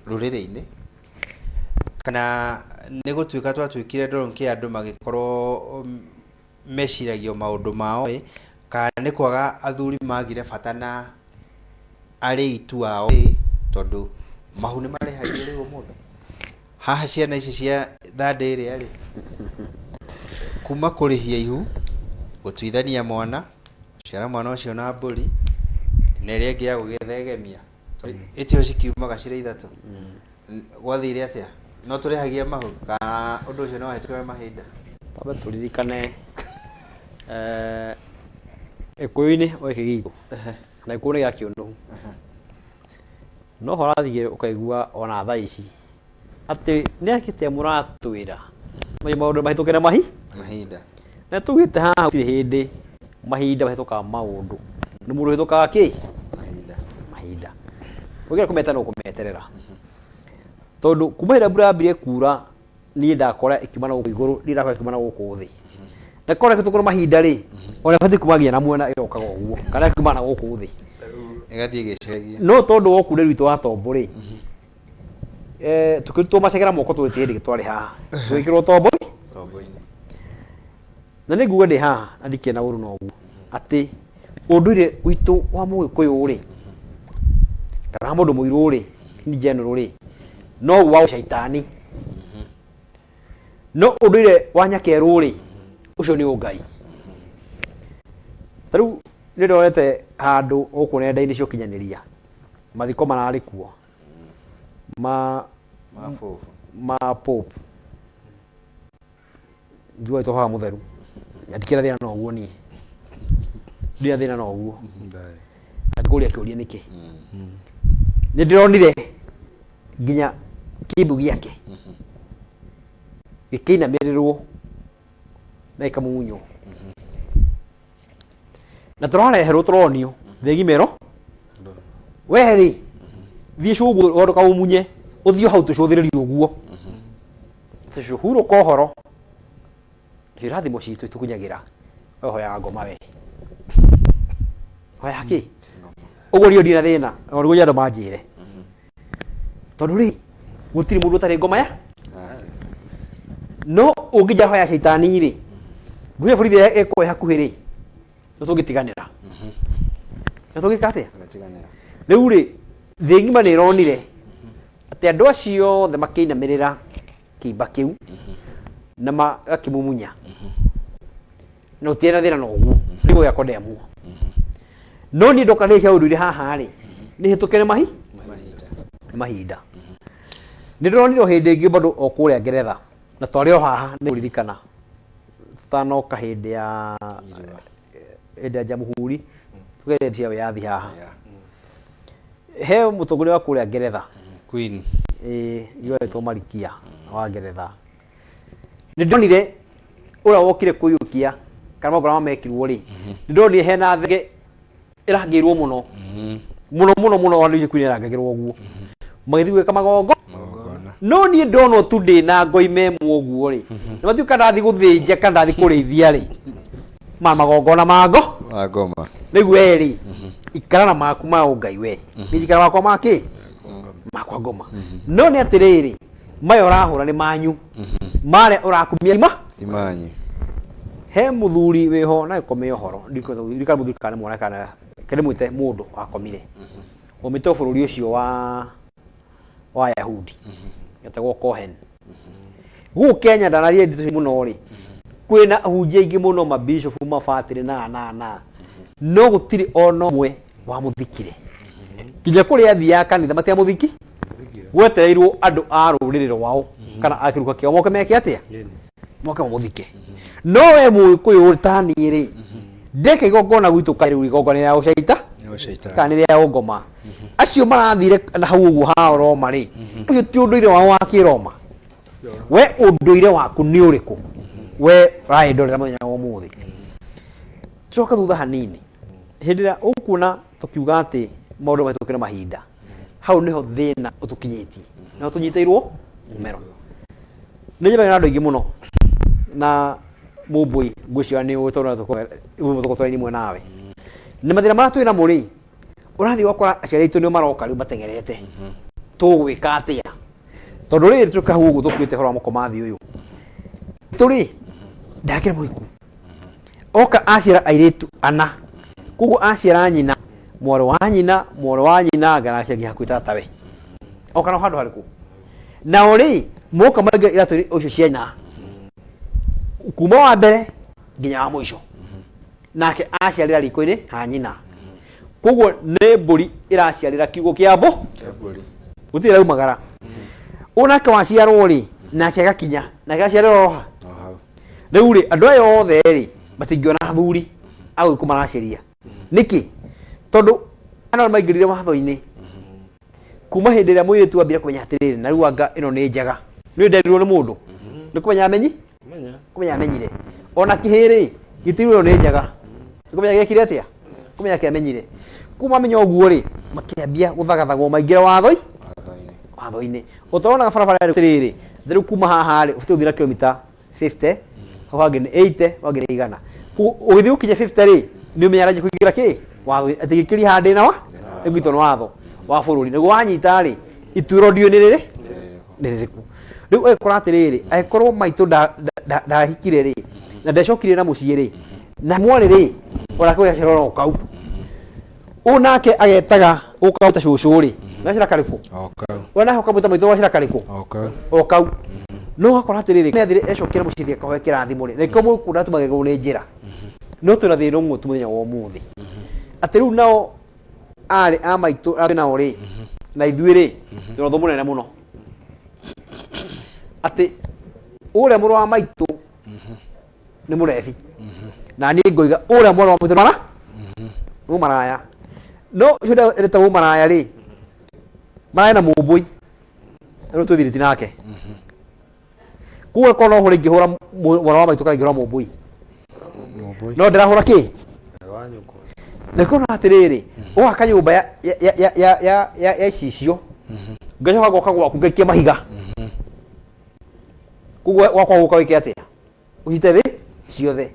rũrĩrĩ-inĩ kana nĩ gũtuĩka twatuĩkire ndũrũnkĩ andũ magĩkorwo meciragio maũndũ mao ĩ, kana nĩ kwaga athuri magire bata na arĩitu ao ĩ, tondũ mahu nĩ marĩhagio rĩu ũmũthĩ. Haha ciana ici cia thandĩ ĩrĩa rĩ, kuma kũrĩhia ihu, gũtuithania mwana, gũciara mwana ũcio na mbũri, na ĩrĩa ĩngĩ ya gũgĩthegemia. Ĩtio cikiumaga cirĩ ithatũ. Gwathire atĩa? No tũrĩhagia mahu kana ũndũ ũcio nĩ wahĩtũkĩrwo nĩ mahinda? Twambe tũririkane eh, Gĩkũyũ-inĩ o gĩkĩ gitũ na Gĩkũyũ nĩ gĩa kĩũnũhu no ho ũrathiĩ ũkaigua ona thaa ici atĩ nĩ atĩa mũratwĩra macio maũndũ mahĩtũke na mahi Mahinda. Na tugĩte haha gũtirĩ hĩndĩ mahinda mahĩtũkaga maũndũ nĩ mũndũ ũhĩtũkaga kĩ Mahinda. Mahinda. Ũngĩenda kũmeta no kũmeterera tondũ kuma hĩndĩ ĩrĩa mbura yambirie kura niĩ ndakora ĩkiuma na gũkũ igũrũ, niĩ ndakora ĩkiuma na gũkũ thĩ, na korwo ĩkĩhĩtũkwo mahinda rĩ, ona ĩbatiĩ kuma nginya na mwena ĩrokaga ũguo kana ĩkiuma na gũkũ thĩ. Ĩgathiĩ ĩgĩceragia. No tondũ wa ũkunderu witũ wa tombo rĩ, eh, tũkĩrutwo macegera moko tũgĩtirĩ hĩndĩ twarĩ haha tũgĩkĩrwo tombo. Tombo-inĩ. Na nĩ nguga ndĩ haha na ndikĩrĩ na ũru na ũguo atĩ ũndũire witũ wa mũgĩkũyũ rĩ, kana wa mũndũ mũirũ rĩ, in general rĩ, no wa caitani, no ũndũire wa nyakerũ rĩ, ũcio nĩ ũngai. Ta rĩu nĩ ndonete handũ gũkũ nenda-inĩ cia ũkinyanĩria mathiko mararĩ kuo ma Ma Pope. Ma Pope njua ĩtwo haha mũtheru na ndikĩra thĩna na ũguo, niĩ ndirĩ thĩna na ũguo na ndikũria kĩũria nĩkĩ. Nĩ ndĩronire nginya kĩmbu gĩake gĩkĩinamĩrĩrwo na gĩkamumunywo na tũrareherwo tũronio thĩ gimero we rĩ thiĩ cũguo ũndũ kaũmunye ũthiĩ hau tũcũthĩrĩrie ũguo tũcũhurũka ũhoro irathimo citũ itukunyagĩra. We hoyaga ngoma, we hoya kĩ ũguo niĩ ndirĩ na thĩna o nĩguo andũ manjĩre tondũ rĩ gũtirĩ mũndũ ũtarĩ ngoma ya no ũngĩnja hoya caitani rĩ ngwĩra borithi ĩrĩa ĩkorwo ĩ hakuhĩ rĩ no tũngĩtiganĩra na tũngĩka atĩa? Tũgatiganĩra. Rĩu rĩ thĩ ng'ima nĩ ĩronire atĩ andũ acio othe makĩinamĩrĩra kĩimba kĩu na magakĩmumunya na ũtirĩ na thĩna na ũguo nĩguo gĩa kondemwo. No niĩ ndoka nĩ cia ũndũire haha rĩ nĩ hĩtũkĩre mahi Mahinda. Nĩ mahinda. Nĩ ndĩronire o hĩndĩ ĩngĩ bado o kũrĩa Ngeretha na twarĩ o haha nĩ kũririkana tũtanoka hĩndĩ ya jamhuri tũgeria cia wĩyathi haha he mũtongoria wa kũrĩa Ngeretha. Queen. Ĩĩ, yoetwo Marikia wa Ngeretha. Nĩ ndonire ũrĩa wokire kũiyũkia kana magongona mekirwo rĩ, nĩ ndonire hena thenge ĩrangĩirwo mũno mũno mũno mũno, ona nĩ kwina ĩrangagĩrwo ũguo magĩthiĩ gwĩka magongo. Magongona. No niĩ ndonwo tu ndĩ na ngoime ĩmwe ũguo rĩ, nĩ matuĩka kana ndathiĩ gũthĩnja kana ndathiĩ kũrĩithia rĩ ma magongona mango Wa ngoma. Rĩu we rĩ ikara na maku ma ũngai, we nĩ njikara makwa ma kĩ makwa ngoma. No nĩ atĩrĩrĩ, maya ũrahũra nĩ manyu marĩa ũrakumia ma Ti manyu. He mũthuri wĩho na gĩkome ũhoro ndirikana mũthuri kana nĩ mwana kana ndĩmwĩte mũndũ wakomire umĩte bũrũri ũcio wa Ayahudi etagwo Cohen. Gũkũ Kenya ndanaria ndeto mũno rĩ, kwĩna ahunjia aingĩ mũno, mabishopu, mabatĩrĩ na no gũtirĩ ona ũmwe wamũthikire. Nginya kũrĩa athiaga kanitha matiamũthiki, gwetereirwo andũ a rũrĩrĩ rwao kana a kĩruka kĩao moke meke atĩa, moke mamũthike. No we mũgĩkũyũ ta niĩ rĩ, ndeka igongona gwitũ kaĩ rĩu igongona rĩa ũcaita Nĩ ũcaitani. kana nĩ rĩa ũngoma. Acio marathire na hau ũguo hao Roma rĩ, ũcio ti ũndũire wao wa kĩroma. We ũndũire waku nĩ ũrĩkũ we ũraĩndorera mũthenya wa ũmũthĩ? Coka thutha hanini hĩndĩ ĩrĩa ũkuona tũkiuga atĩ Maũndũ mahĩtũkĩre mahinda, hau nĩho thĩna ũtũkinyĩtie, nĩho tũnyitĩirwo mũmero. Nĩ njemagia na andũ aingĩ mũno na mũmbũi, ngwĩciria nĩ ũĩ tondũ tũkorwo imwe nawe na mathĩna marĩa twĩ namo rĩ, ũrathiĩ ũgakora aciari aitũ nĩo maroka rĩu mateng'erete, tũgwĩka atĩa? Tondũ rĩrĩ tũrĩ hau ũguo tũkuĩte ũhoro wa mũkomathi ũyũ tũrĩ ndakĩra mũhiku oka aciara airĩtu ana, koguo aciara nyina, mwarĩ wa nyina, mwarĩ wa nyina, ngaraciaria hakuhĩ tatawe oka no handũ harĩkũ. Nao rĩ moka maingĩra iratũ icio cia nyina kuma wa mbere nginya wa mũico, nake aciarĩra riko-inĩ ha nyina, koguo nĩ mbũri ĩraciarĩra kiugũ kĩa mbũ, gũtirĩ ĩraumagara. Ũyũ nake waciarwo rĩ, nake agakinya, nake aciarĩra oha rĩu rĩ, andũ aya othe rĩ matingĩona athuri agũgĩkũ maraceria nĩkĩ? Tondũ ana maingĩrire watho-inĩ kuma hĩndĩ ĩrĩa mũirĩtu ambire kũmenya atĩrĩrĩ, na rĩu anga ĩno nĩ njega, nĩ nderirwo nĩ mũndũ nĩ kũmenya amenyi kũmenya amenyire ona kĩhĩ rĩ gĩtirwo ĩyo nĩ njega, nĩ kũmenya gĩekire atĩa, kũmenya kĩamenyire. Kuma amenya ũguo rĩ, makĩambia gũthagathagwo maingĩre watho-inĩ. Ũtaronaga barabara rĩrĩ rĩu kuma haha rĩ, ũbatiĩ gũthiĩ na kilomita 50, hau hangĩ nĩ 80, hau hangĩ nĩ 100. Koguo ũgĩthiĩ gũkinya 50 rĩ, nĩ ũmenyaga aranjia kũingĩra kĩ watho-inĩ, atĩ gĩkĩria haha ndĩna wa nĩngũnyitwo nĩ watho wa bũrũri. Nĩguo wanyita rĩ, ituĩro ndiũĩ nĩ rĩrĩ nĩ rĩrĩkũ. Rĩu ũgakora atĩrĩrĩ, angĩkorwo maitũ ndahikire rĩ, na ndecokire na mũciĩ rĩ, na mwarĩ rĩ, onake ũgacerera o kau. Ũyũ nake agetaga gũka ta cũcũ rĩ, gacĩra karĩkũ? O kau. Ũyũ nake ũkamwĩta maitũ gacĩra karĩkũ? O kau. O kau. No ũgakora atĩrĩrĩ, nĩ athire ecokera mũciĩ thiĩ akahoe kĩrathimo rĩ, nĩkĩo mũkunda tumagĩrwo nĩ njĩra. No twĩna thĩna ũmwe tu mũthenya wa ũmũthĩ. Atĩ rĩu nao arĩ a maitũ arĩa nao rĩ, na ithuĩ rĩ, twĩna ũthũ mũnene mũno. Atĩ ũrĩa mũrũ wa maitũ nĩ mũrebi, na niĩ ngoiga ũrĩa mwana wa maitũ mara nĩ maraya, no ũcio ndĩreta maraya rĩ, maraya na mũmbũi rĩu twĩthirĩti nake, koguo korwo no hũre ingĩhũra mwana wa maitũ kana ingĩhũra mũmbũi, no ndĩrahũra kĩ nĩkuona atĩrĩrĩ, ũgaka nyũmba ya icicio, ngacoka ngoka gwaku ngaikia mahiga, koguo gwakwa gũka wĩke atĩa? Ũnyite thĩ ciothe.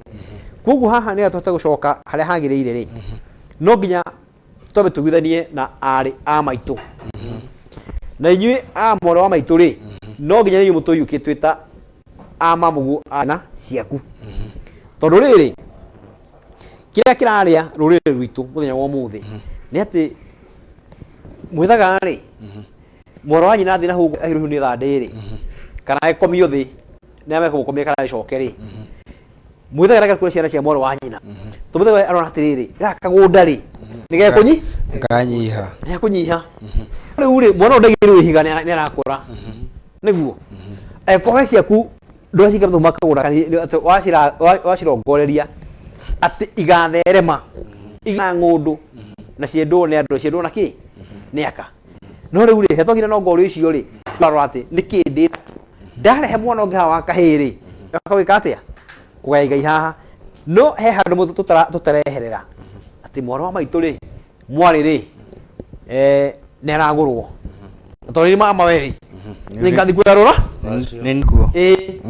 Koguo haha nĩgetha tũhote gũcoka harĩa hagĩrĩire rĩ, no nginya twambe tũiguithanie na arĩ a maitũ, na inyuĩ a mwarĩ wa maitũ rĩ, no nginya inyuĩ mũtũiyũkie twĩ ta a mamuguo ana ciaku, tondũ rĩrĩ kĩrĩa kĩrarĩa rũrĩrĩ rwitũ mũthenya wa ũmũthĩ nĩ atĩ mwĩthaga rĩ, mwarĩ wa nyina athiĩ na hau ahĩrũhio nĩ thandĩ rĩ, kana agĩkomio thĩ nĩ amekũmũkomia kana agĩcoke rĩ, mwĩthaga reke kuoya ciana cia mwarĩ wa nyina, tondũ mwĩthaga arona atĩrĩrĩ, gaka kagũnda rĩ nĩ gekũnyi Kanyiha. Nĩ gekũnyiha. Rĩu rĩ, mwana ũyũ ndaigĩrĩirwo ihiga, nĩ arakũra nĩguo angĩkorwo he ciaku ndũraciga thuma kagũnda atĩ wacirongoreria atĩ igatherema iga ng'ũndũ na ciendwo nĩ andũ, ciendwo na kĩ nĩ aka. No rĩu rĩ, hetwagire no ngori ũcio rĩ, rora atĩ nĩ kĩ ndĩ ndarehe mwana ũngĩ haha wa kahĩĩ rĩ, akawĩka atĩa kũgaya igai haha, no he handũ mũndũ tũtareherera atĩ mwana wa maitũ rĩ, mwarĩ rĩ, nĩ aragũrwo tondũ nĩ mama we rĩ, nĩ ngathi kwĩrora. Nĩ nĩguo. Ĩĩ,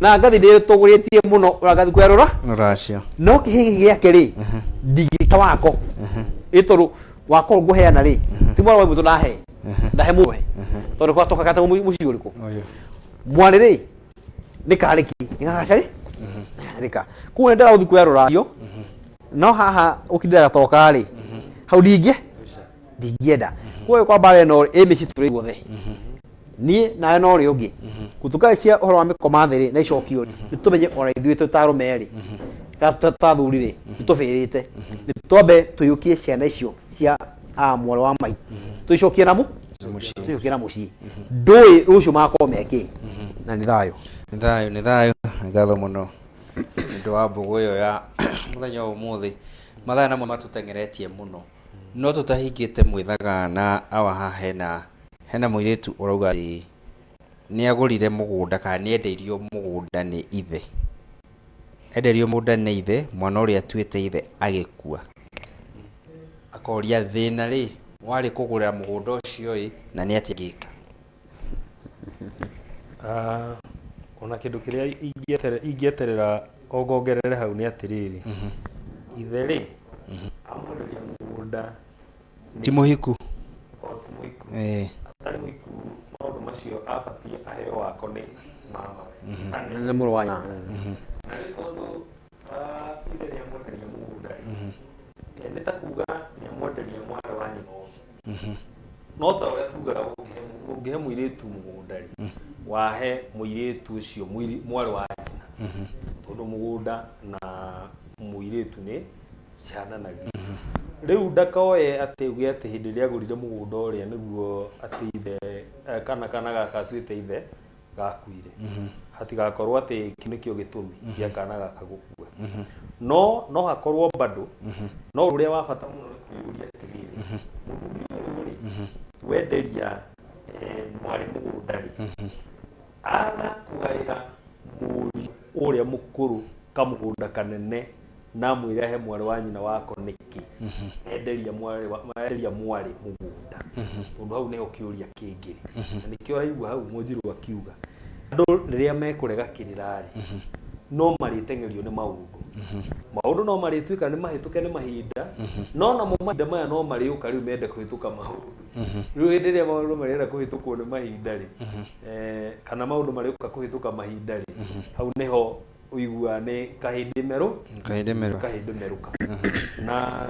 na ngathi ndĩtũgũrĩtie mũno ũrĩa ngathi kwĩrora. Rũracio. No kĩhĩ gĩake rĩ, ndingĩka wako ĩ, tondũ wako ngũheana rĩ, ti mwana wa maitũ ndahe, ndahe mũwe, tondũ gwatoka gata mũciĩ ũrĩkũ. Ũyũ. Mwarĩ rĩ, nĩ karĩki nĩ gagacarĩ gagacarĩka, koguo nĩ ndĩra gũthiĩ kuoya rũracio, no haha ũkindĩra gatoka rĩ, hau ndingĩenda koguo kwa mbara ĩno ĩ mĩciĩ tũrĩ guothe, niĩ nawe na ũrĩa ũngĩ gũtuka cia ũhoro wa mĩkoma thĩ rĩ, na icokio rĩ, nĩ tũmenye ona ithuĩ twĩ ta arũme rĩ, kana ta athuri rĩ, nĩ tũbĩrĩte, nĩ twambe tũiyũkie ciana icio cia a mwarĩ wa maitũ, tũicokie na tũicokie na mũciĩ, ndũĩ rũciũ magakorwo mekĩ, na nĩ thayũ. Nĩ thayũ, nĩ thayũ. Nĩ ngatho mũno nĩ ũndũ wa mbũgũ ĩyo ya mũthenya wa ũmũthĩ. Mathaa namo matũteng'eretie mũno, no tũtahingĩte mwĩthaga na awa haha hena mũirĩtu ũrauga atĩ nĩ agũrire mũgũnda kana nĩ endeirio mũgũnda nĩ ithe, endeirio mũgũnda nĩ ithe, mwana ũrĩa atuĩte ithe agĩkua. Akoria thĩna rĩ warĩ kũgũra mũgũnda ũcio ĩ na nĩ atĩa angĩka. Ah, ona kĩndũ kĩrĩa ingĩeterera ongongerere hau nĩ atĩrĩrĩ, ithe rĩ amwenderia mũgũnda Ti mũhiku. O ti mũhiku. Eh. Atarĩ mũhiku, maũndũ macio abatiĩ aheo wako nĩ mamawe. Nĩ mũrũ wa nyina. Na nĩ tondũ ithe nĩ amwenderia mũgũnda rĩ, nĩ ta kuga nĩ amwenderia mwarĩ wa nyina ũngĩ. No ta ũrĩa tugaga, ũngĩhe mũirĩtu mũgũnda rĩ, wahe mũirĩtu ũcio mwarĩ wa nyina, tondũ mũgũnda na mũirĩtu nĩ cihananagia. Rĩu ndakoe atĩ uge atĩ hĩndĩ ĩrĩa agũrire mũgũnda ũrĩa nĩguo atĩ ithe kana gaka atuĩte ithe gakuire, hatigakorwo atĩ kĩu nĩkĩo gĩtũmi gĩa kana gaka gũkua. No hakorwo bado no ũrĩa wa bata mũno nĩ kwĩyũria atĩrĩrĩ, mũthuri ũyũ rĩ, wenderia mwarĩ mũgũnda rĩ, aga kũgaĩra mũriũ ũrĩa mũkũrũ kamũgũnda kanene na amwĩre ahe mwarĩ wa nyina wako nĩkĩ, enderia mwarĩ enderia mwarĩ mũgũnda? Tondũ hau nĩho kĩũria kĩngĩ, na nĩkĩo ũraigua hau Mũnjirũ akiuga andũ rĩrĩa mekũrega kĩrĩra rĩ, no marĩteng'erio nĩ maũndũ. Maũndũ no marĩtuĩka nĩ mahĩtũke nĩ mahinda, no namo mahinda maya no marĩũka rĩu mende kũhĩtũka maũndũ. Rĩu hĩndĩ ĩrĩa maũndũ marĩenda kũhĩtũkwo nĩ mahinda rĩ, kana maũndũ marĩũka kũhĩtũka mahinda rĩ, hau nĩho ũiguaga nĩ kahĩndĩ merũ. Kahĩndĩ merũ. Kahĩndĩ merũka. Na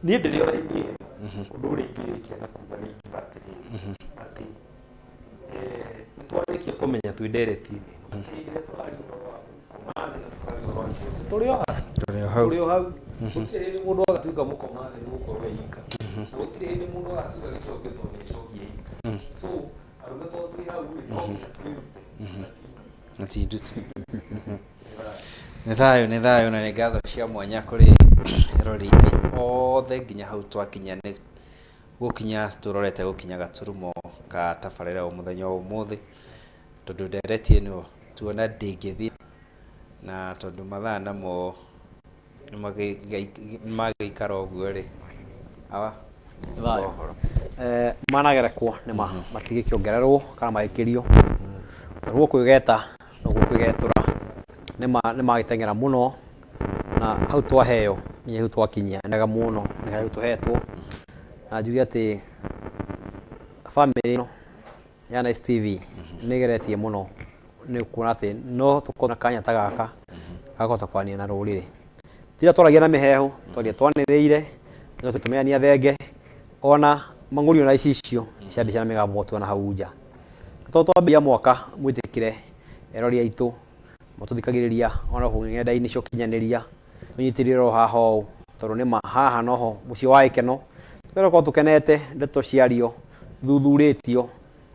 niĩ ndĩrĩ o raini ĩyo, ũndũ ũrĩa ingĩrĩkia na kuga nĩ ingiuga atĩrĩrĩ, atĩ nĩ twarĩkia kũmenya twĩ ndereti-inĩ ĩno atĩ hĩndĩ ĩrĩa tũraria ũhoro wa gũkoma thĩ na tũkaria ũhoro wa gĩcoki, tũrĩ o ha? Tũrĩ o hau. Tũrĩ o hau. Gũtirĩ hĩndĩ mũndũ agatuĩka mũkoma thĩ nĩ gũkorwo e ika, na gũtirĩ hĩndĩ mũndũ agatuĩka gĩcokio tondũ nĩ ĩcokia ika. So arũme, tondũ twĩ hau rĩ, no nginya twĩrute na ti nduti. Nĩ thayũ, nĩ thayũ, na nĩ ngatho cia mwanya kũrĩ erori othe nginya hau twakinya. Nĩ gũkinya tũrorete gũkinya gaturumo ka tabarĩra o mũthenya wa ũmũthĩ, tondũ ndereti ĩno tuona ndĩngĩthira, na tondũ mathaa namo nĩmagĩikara ũguo rĩ, awa. Thayũ. Ũhoro. Managerekwo nĩ ma matigĩkĩongererwo kana magĩkĩrio, tondũ gũkũ gwĩgeta no gũkũ kwĩgetũra nĩ magĩteng'era mũno, na hau twaheo nginya hau twakinyia nĩ wega mũno, nĩ hau tũhetwo. Na njuge atĩ bamĩrĩ ĩno ya Nice TV nĩ ĩgeretie mũno nĩ kuona atĩ no tũkorwo na kanya ta gaka gakũhota kwaria na rũrĩrĩ. Tiga twaragia na mĩhehu, twaria twanĩrĩire, no tũtũmeania thenge ona mang'ũrio na icicio cia mbica na mĩgambo tuona hau nja. Tondũ twambĩrĩria mwaka, mwĩtĩkĩre erori aitũ matũthikagĩrĩria ona kũu ng'enda-inĩ cia ũkinyanĩria, tũnyitĩrĩre o haha ũũ, tondũ nĩma haha noho mũciĩ wa gĩkeno. Twagĩrĩirwo gũkorwo tũkenete, ndeto ciario ithuthurĩtio,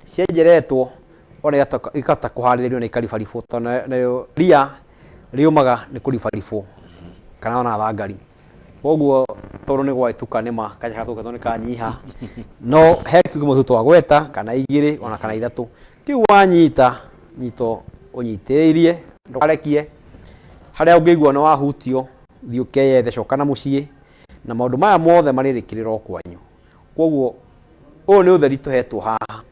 cienjeretwo ona ikahota kũharĩrĩrio na ikaribaribwo, tondũ narĩo ria rĩũmaga nĩ kũribaribwo kana ona thangari. Koguo tondũ nĩ gwagĩtuka, nĩma kanya karĩa tũgũkoretwo nĩ kanyiha, no he kiugo kĩmwe tu twagweta kana igĩrĩ ona kana ithatũ. Kĩu wanyita nyito ũnyitĩrĩirie, ndũkarekie. Harĩa ũngĩigua nĩ wahutio, thiĩ ũkeyethe, coka na mũciĩ, na maũndũ maya mothe marĩrĩkĩrĩra o kwanyu. Koguo ũyũ nĩ ũtheri tũhetwo haha,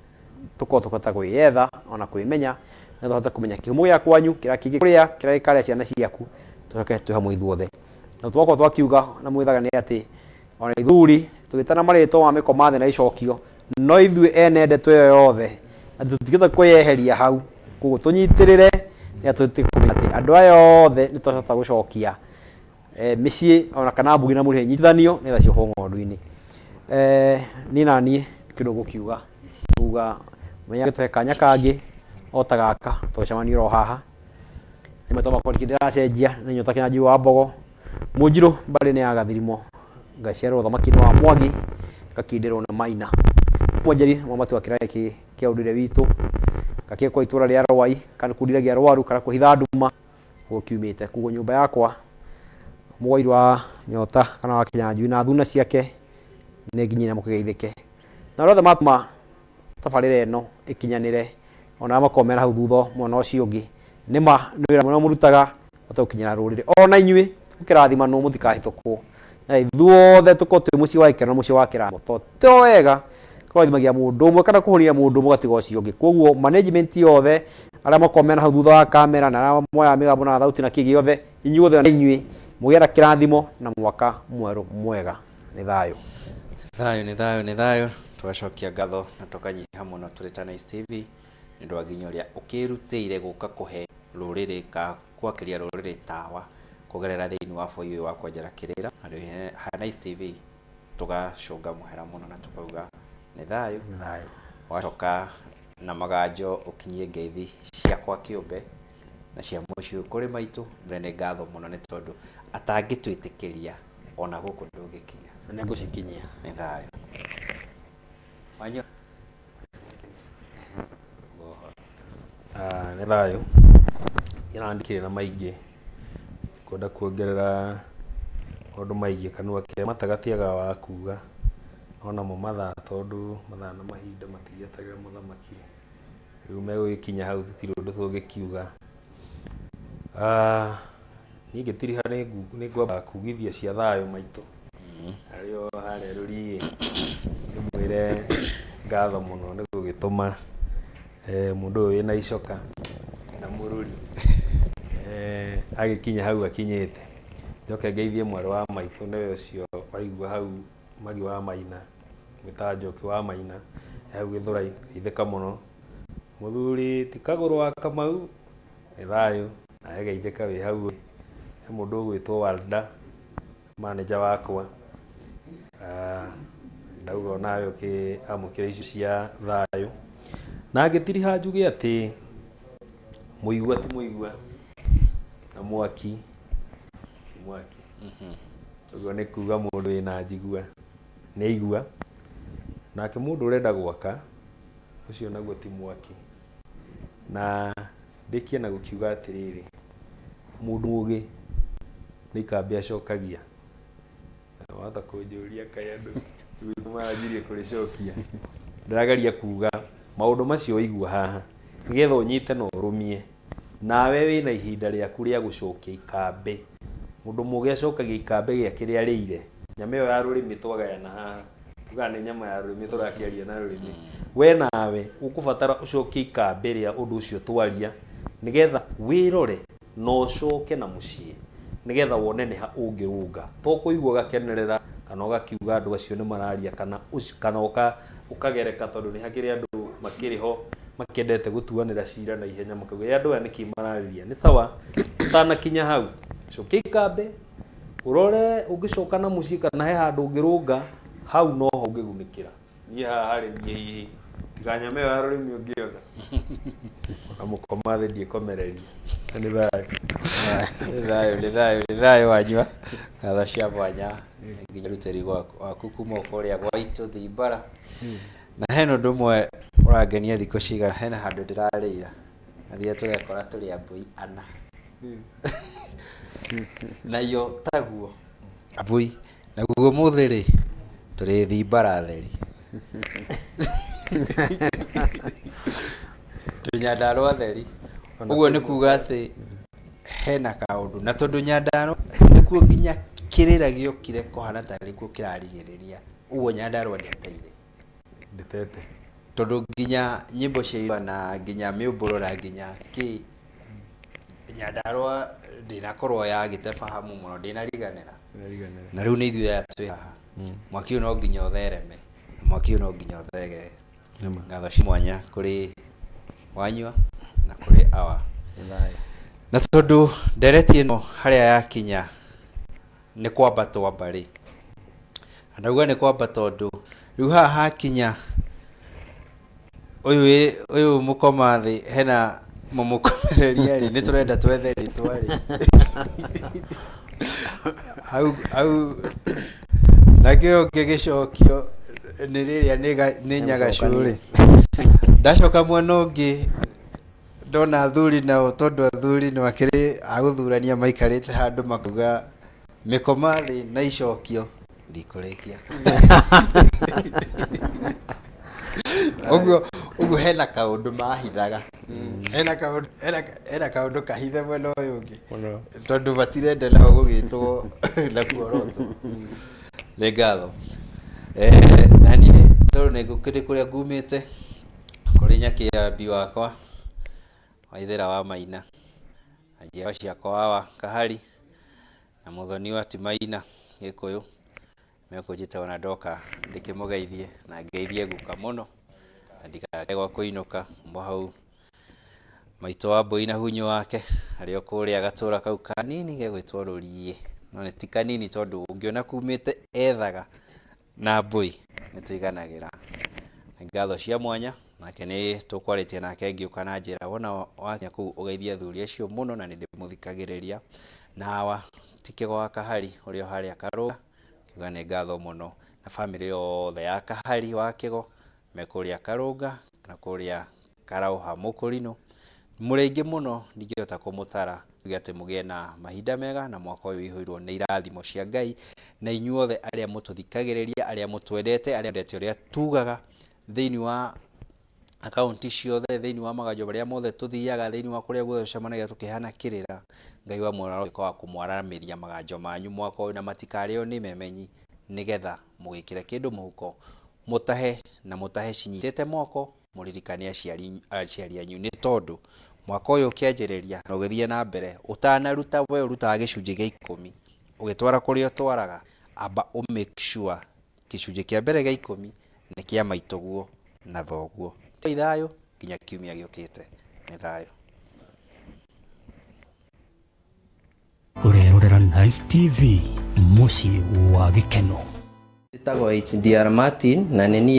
tũkorwo tũkĩhota kwĩyetha ona kwĩmenya, na tũhote kũmenya kĩhumo gĩa kwanyu, kĩrĩa kĩngĩkũrĩa, kĩrĩa gĩkarĩa ciana ciaku, tũcoke twĩ hamwe ithuothe. Na twakorwo twakiuga na mwĩthaga nĩ atĩ ona ithuri tũgĩtana marĩtwa ma mĩkoma thĩ na icokio, no ithuĩ ene ndeto ĩyo yothe na tũtingĩhota kwĩyeheria hau. Koguo tũnyitĩrĩre nĩgetha tũhote kũmenya atĩ andũ aya othe nĩ twahota gũcokia mĩciĩ ona kana mbugi na mũrĩhe nyitithanio nĩgetha ciohwo ng'ondu-inĩ. Niĩ na niĩ kĩndũ ngũkiuga kuga mũthenya tũhe kanya kangĩ o ta gaka tũgĩcemania oro haha. Nĩ marĩtwa makwa ndikĩrĩ ndĩracenjia, nĩ Nyota Kĩnyanjui wa Mbogo, Mũnjirũ mbarĩ nĩ ya Gathirimo, ngaciarĩrwo ũthamaki-inĩ wa Mwangi, ngakindĩrwo nĩ Maina. Mwanjeri mũramati wa kĩraĩ kĩa ũndũire witũ, ngakĩkwo itũra rĩa Rwai, kana kundiragia rwaru kana kwĩhitha nduma gũkũ kiumĩte. Koguo nyũmba yakwa Mũgwairu wa Nyota kana wa Kĩnyanjui na thuna ciake nĩ nginyire mũkĩgeithĩke. Na arĩa othe matũma tabarĩra ĩno ĩkinyanĩre, ona arĩa makoragwo mena hau thutha mwena ũcio ũngĩ, nĩma nĩ wĩra mũnene mũrutaga ũhote gũkinyĩra rũrĩrĩ. Ona inyuĩ mũkĩrathimanwo mũtikahĩtũkwo. Na ithuothe tũkorwo twĩ mũciĩ wa gĩkeno na mũciĩ wa kĩrathimo, tondũ to wega kũrathimagia mũndũ ũmwe kana kũhũnia mũndũ ũmwe ũgatiga ũcio ũngĩ. Koguo management yothe arĩa makoragwo mena hau thutha wa kamera na arĩa moyaga mĩgambo na thauti na kĩ gĩothe, inyuothe na inyuĩ mũgĩe na kĩrathimo na mwaka mwerũ mwega. Nĩ thayũ. Thayũ nĩ thayũ nĩ thayũ, tũgacokia ngatho na tũkanyiha mũno tũrĩ ta Nice TV nĩ ũndũ wa nginya ũrĩa ũkĩrutĩire gũka kũhe rũrĩrĩ ka gwakĩria rũrĩrĩ tawa kũgerera thĩinĩ wa bũi ũyũ wa kwenjera kĩrĩra ha Nice TV. Tũgacũnga mũhera mũno na tũkauga nĩ thayũ. Thayũ. Wacoka na maganjo ũkinyie ngeithi ciakwa kĩũmbe na cia mũciĩ kũrĩ maitũ, mbere nĩ ngatho mũno nĩ tondũ atangĩtwĩtĩkĩria ona gũkũ ndũngĩkinya. Nĩ ngũcikinyia. Nĩ thayũ. Wanyo. Nĩ thayũ. Niĩ ona ndikĩrĩ na maingĩ kwenda kuongerera maũndũ maingĩ, kanua ke mata gatiagaga wa kuga, no namo mathaa tondũ mathaa na mahinda matigĩetagĩrĩra mũthamaki, rĩu megũgĩkinya hau tũtirĩ ũndũ tũngĩkiuga. Niĩ ngĩtiriha nĩ ngwamba kugithia cia thayũ maitũ arĩ o harĩa rũriĩ, ndĩmwĩre ngatho mũno nĩ gũgĩtũma mũndũ ũyũ wĩna icoka na mũrũri agĩkinya hau akinyĩte. Njoke ngeithie mwarĩ wa maitũ nĩwe ũcio waigua hau Magi wa Maina, mwĩtaga Njoki wa Maina, hau Gĩthũrai, geithĩka mũno. Mũthuri ti Kagũrũ wa Kamau, nĩ thayũ, nawe geithĩka wĩ hau. He mũndũ ũgwĩtwo Walda, manager wakwa, ndauga onawe ũkĩamũkĩra icio cia thayũ. Na ngĩtiriha njuge atĩ mũigua ti mũigua na mwaki ti mwaki. Ũguo nĩ kuga mũndũ wĩna njigua nĩ aigua, nake mũndũ ũrenda gwaka ũcio naguo ti mwaki. Na ndĩkie na gũkiuga atĩrĩrĩ, mũndũ mũgĩ nĩ ikambĩ acokagia. Wahota kũnjũria kaĩ andũ maranjirie kũrĩcokia. Ndĩrageria kuga maũndũ macio waigua haha nĩgetha ũnyite na ũrũmie, nawe wĩna ihinda rĩaku rĩa gũcokia ikambĩ. Mũndũ mũgĩ acokagia ikambĩ gĩake rĩa rĩire. Nyama ĩyo ya rũrĩmĩ twagayana haha, tugaga nĩ nyama ya rũrĩmĩ tũrakĩaria na rũrĩmĩ. We nawe ũkũbatara ũcokie ikambĩ rĩa ũndũ ũcio twaria nĩgetha wĩrore na ũcoke na mũciĩ nĩgetha wone nĩ ha ũngĩrũnga. To kũigua ũgakenerera kana ũgakiuga andũ acio nĩ mararia kana kana ũkagereka tondũ nĩ hakĩrĩ andũ makĩrĩ ho makĩendete gũtuanĩra cira na ihenya makauga andũ aya nĩkĩ mararĩria. Nĩ sawa ũtanakinya hau cokia ikambĩ ũrore ũngĩcoka na mũciĩ kana he handũ ũngĩrũnga hau noho ũngĩgunĩkĩra. Niĩ haha harĩ niĩ hihi tiga nyama ĩyo ya rũrĩmĩ ũngĩona ona mũkoma thĩ ndiĩkomereria. Nĩ thayũ. Nĩ thayũ, nĩ thayũ, nĩ thayũ wanyua. Ngatho cia mwanya nginya rutĩri waku kuma kũrĩa gwa itũ Thimbara. Na hena ũndũ ũmwe ũrangenia thikũ cigana, hena handũ ndĩrarĩira na rĩrĩa tũrekora tũrĩ ambũi ana na iyo taguo ambũi, naguo ũmũthĩ rĩ tũrĩ Thimbara theri twĩ Nyandarũa theri. Ũguo nĩ kuga atĩ hena kaũndũ, na tondũ Nyandarũa nĩkuo nginya kĩrĩra gĩokire kũhana tarĩ kuo kĩrarigĩrĩria, ũguo Nyandarũa ndĩateire. Ndĩtete. Tondũ nginya nyĩmbo cia irua na nginya mĩũmbũro na nginya kĩ Nyandarũa ndĩnakorwo yagĩte fahamu mũno, ndĩnariganĩra. Ndĩnariganĩra. Na rĩu nĩ ithuĩ aya twĩ haha. Mwaki ũyũ no nginya ũthereme, na mwaki ũyũ no nginya ũthegee. Ngatho cia mwanya kũrĩ wanyua na kũrĩ awa. Na tondũ ndereti ĩno harĩa yakinya nĩ kwamba twamba rĩ, na ndauga nĩ kwamba tondũ rĩu haha hakinya ũyũ ũyũ mũkoma thĩ hena mũmũkomereria rĩ, nĩ tũrenda twethe rĩtwa rĩ. Hau hau nake ũyũ ũngĩ gĩcokio nĩ rĩrĩa nĩ nyagacũ rĩ. Ndacoka mwena ũngĩ ndona athuri nao, tondũ athuri nĩ makĩrĩ a gũthurania maikarĩte handũ makauga mĩkoma thĩ na icokio ndikũrĩkia. Ũguo ũguo hena kaũndũ mahithaga. Hena kaũndũ hena kaũndũ kahithe mwena ũyũ ũngĩ. Mũno. Tondũ matirenda nao gũgĩtwo na kuorotwo. Nĩ ngatho. Eh, na niĩ tondũ nĩ ngũkĩrĩ kũrĩa ngumĩte kũrĩ Nyakĩambi wakwa Waithera wa Maina na njiarwa ciakwa wawa Kahari na mũthoni wa Timaina Gĩkũyũ mekũnjĩta ona ndoka ndĩkĩmũgeithie na ngeithie guka mũno na ndikage gwa kũinũka kuma hau maitũ wa mbũi na hunyũ wake arĩ o kũrĩa gatũra kau kanini gegwĩtwo Rũriĩ no nĩ ti kanini tondũ ũngĩona kumĩte ethaga na mbũi nĩ tũiganagĩra. Ngatho cia mwanya nake nĩ tũkwarĩtie nake ngĩũka na njĩra wona wakinya kũu ũgeithie athuri acio mũno na nĩ ndĩmũthikagĩrĩria na awa ti Kĩgo wa Kahari ũrĩa o harĩa Karũga kiuga nĩ ngatho mũno na bamĩrĩ yothe ya Kahari wa Kĩgo me kũrĩa Karũnga na kũrĩa Karauha Mũkũrinũ mũrĩ aingĩ mũno ndingĩhota kũmũtara tuge atĩ mũgĩe na mahinda mega na mwaka ũyũ ũihũirwo nĩ irathimo cia Ngai na inyuothe arĩa mũtũthikagĩrĩria arĩa mũtwendete arĩa mwendete ũrĩa tugaga thĩinĩ wa akaunti ciothe thĩinĩ wa maganjo marĩa mothe tũthiaga thĩinĩ wa kũrĩa guothe tũcemanagia tũkĩhana kĩrĩra Ngai wa muoyo arotuĩka wa kũmwaramĩria maganjo manyu mwaka ũyũ na matikarĩo nĩ memenyi nĩgetha mũgĩkĩre kĩndũ mũhuko mũtahe na mũtahe cinyitĩte moko mũririkane aciari aciari anyu nĩ tondũ mwaka ũyũ ũkĩanjĩrĩria na ũgĩthiĩ na mbere ũtanaruta we ũrutaga gĩcunjĩ gĩa ikũmi ũgĩtwara kũrĩa ũtwaraga amba ũ make sure gĩcunjĩ kĩa mbere gĩa ikũmi nĩ kĩa maitũguo na thoguo. Tigai thayũ nginya kiumia gĩũkĩte. Nĩ thayũ. Ũrerorera Nice TV, mũciĩ wa gĩkeno. Njĩtagwo HDR Martin na nĩ niĩ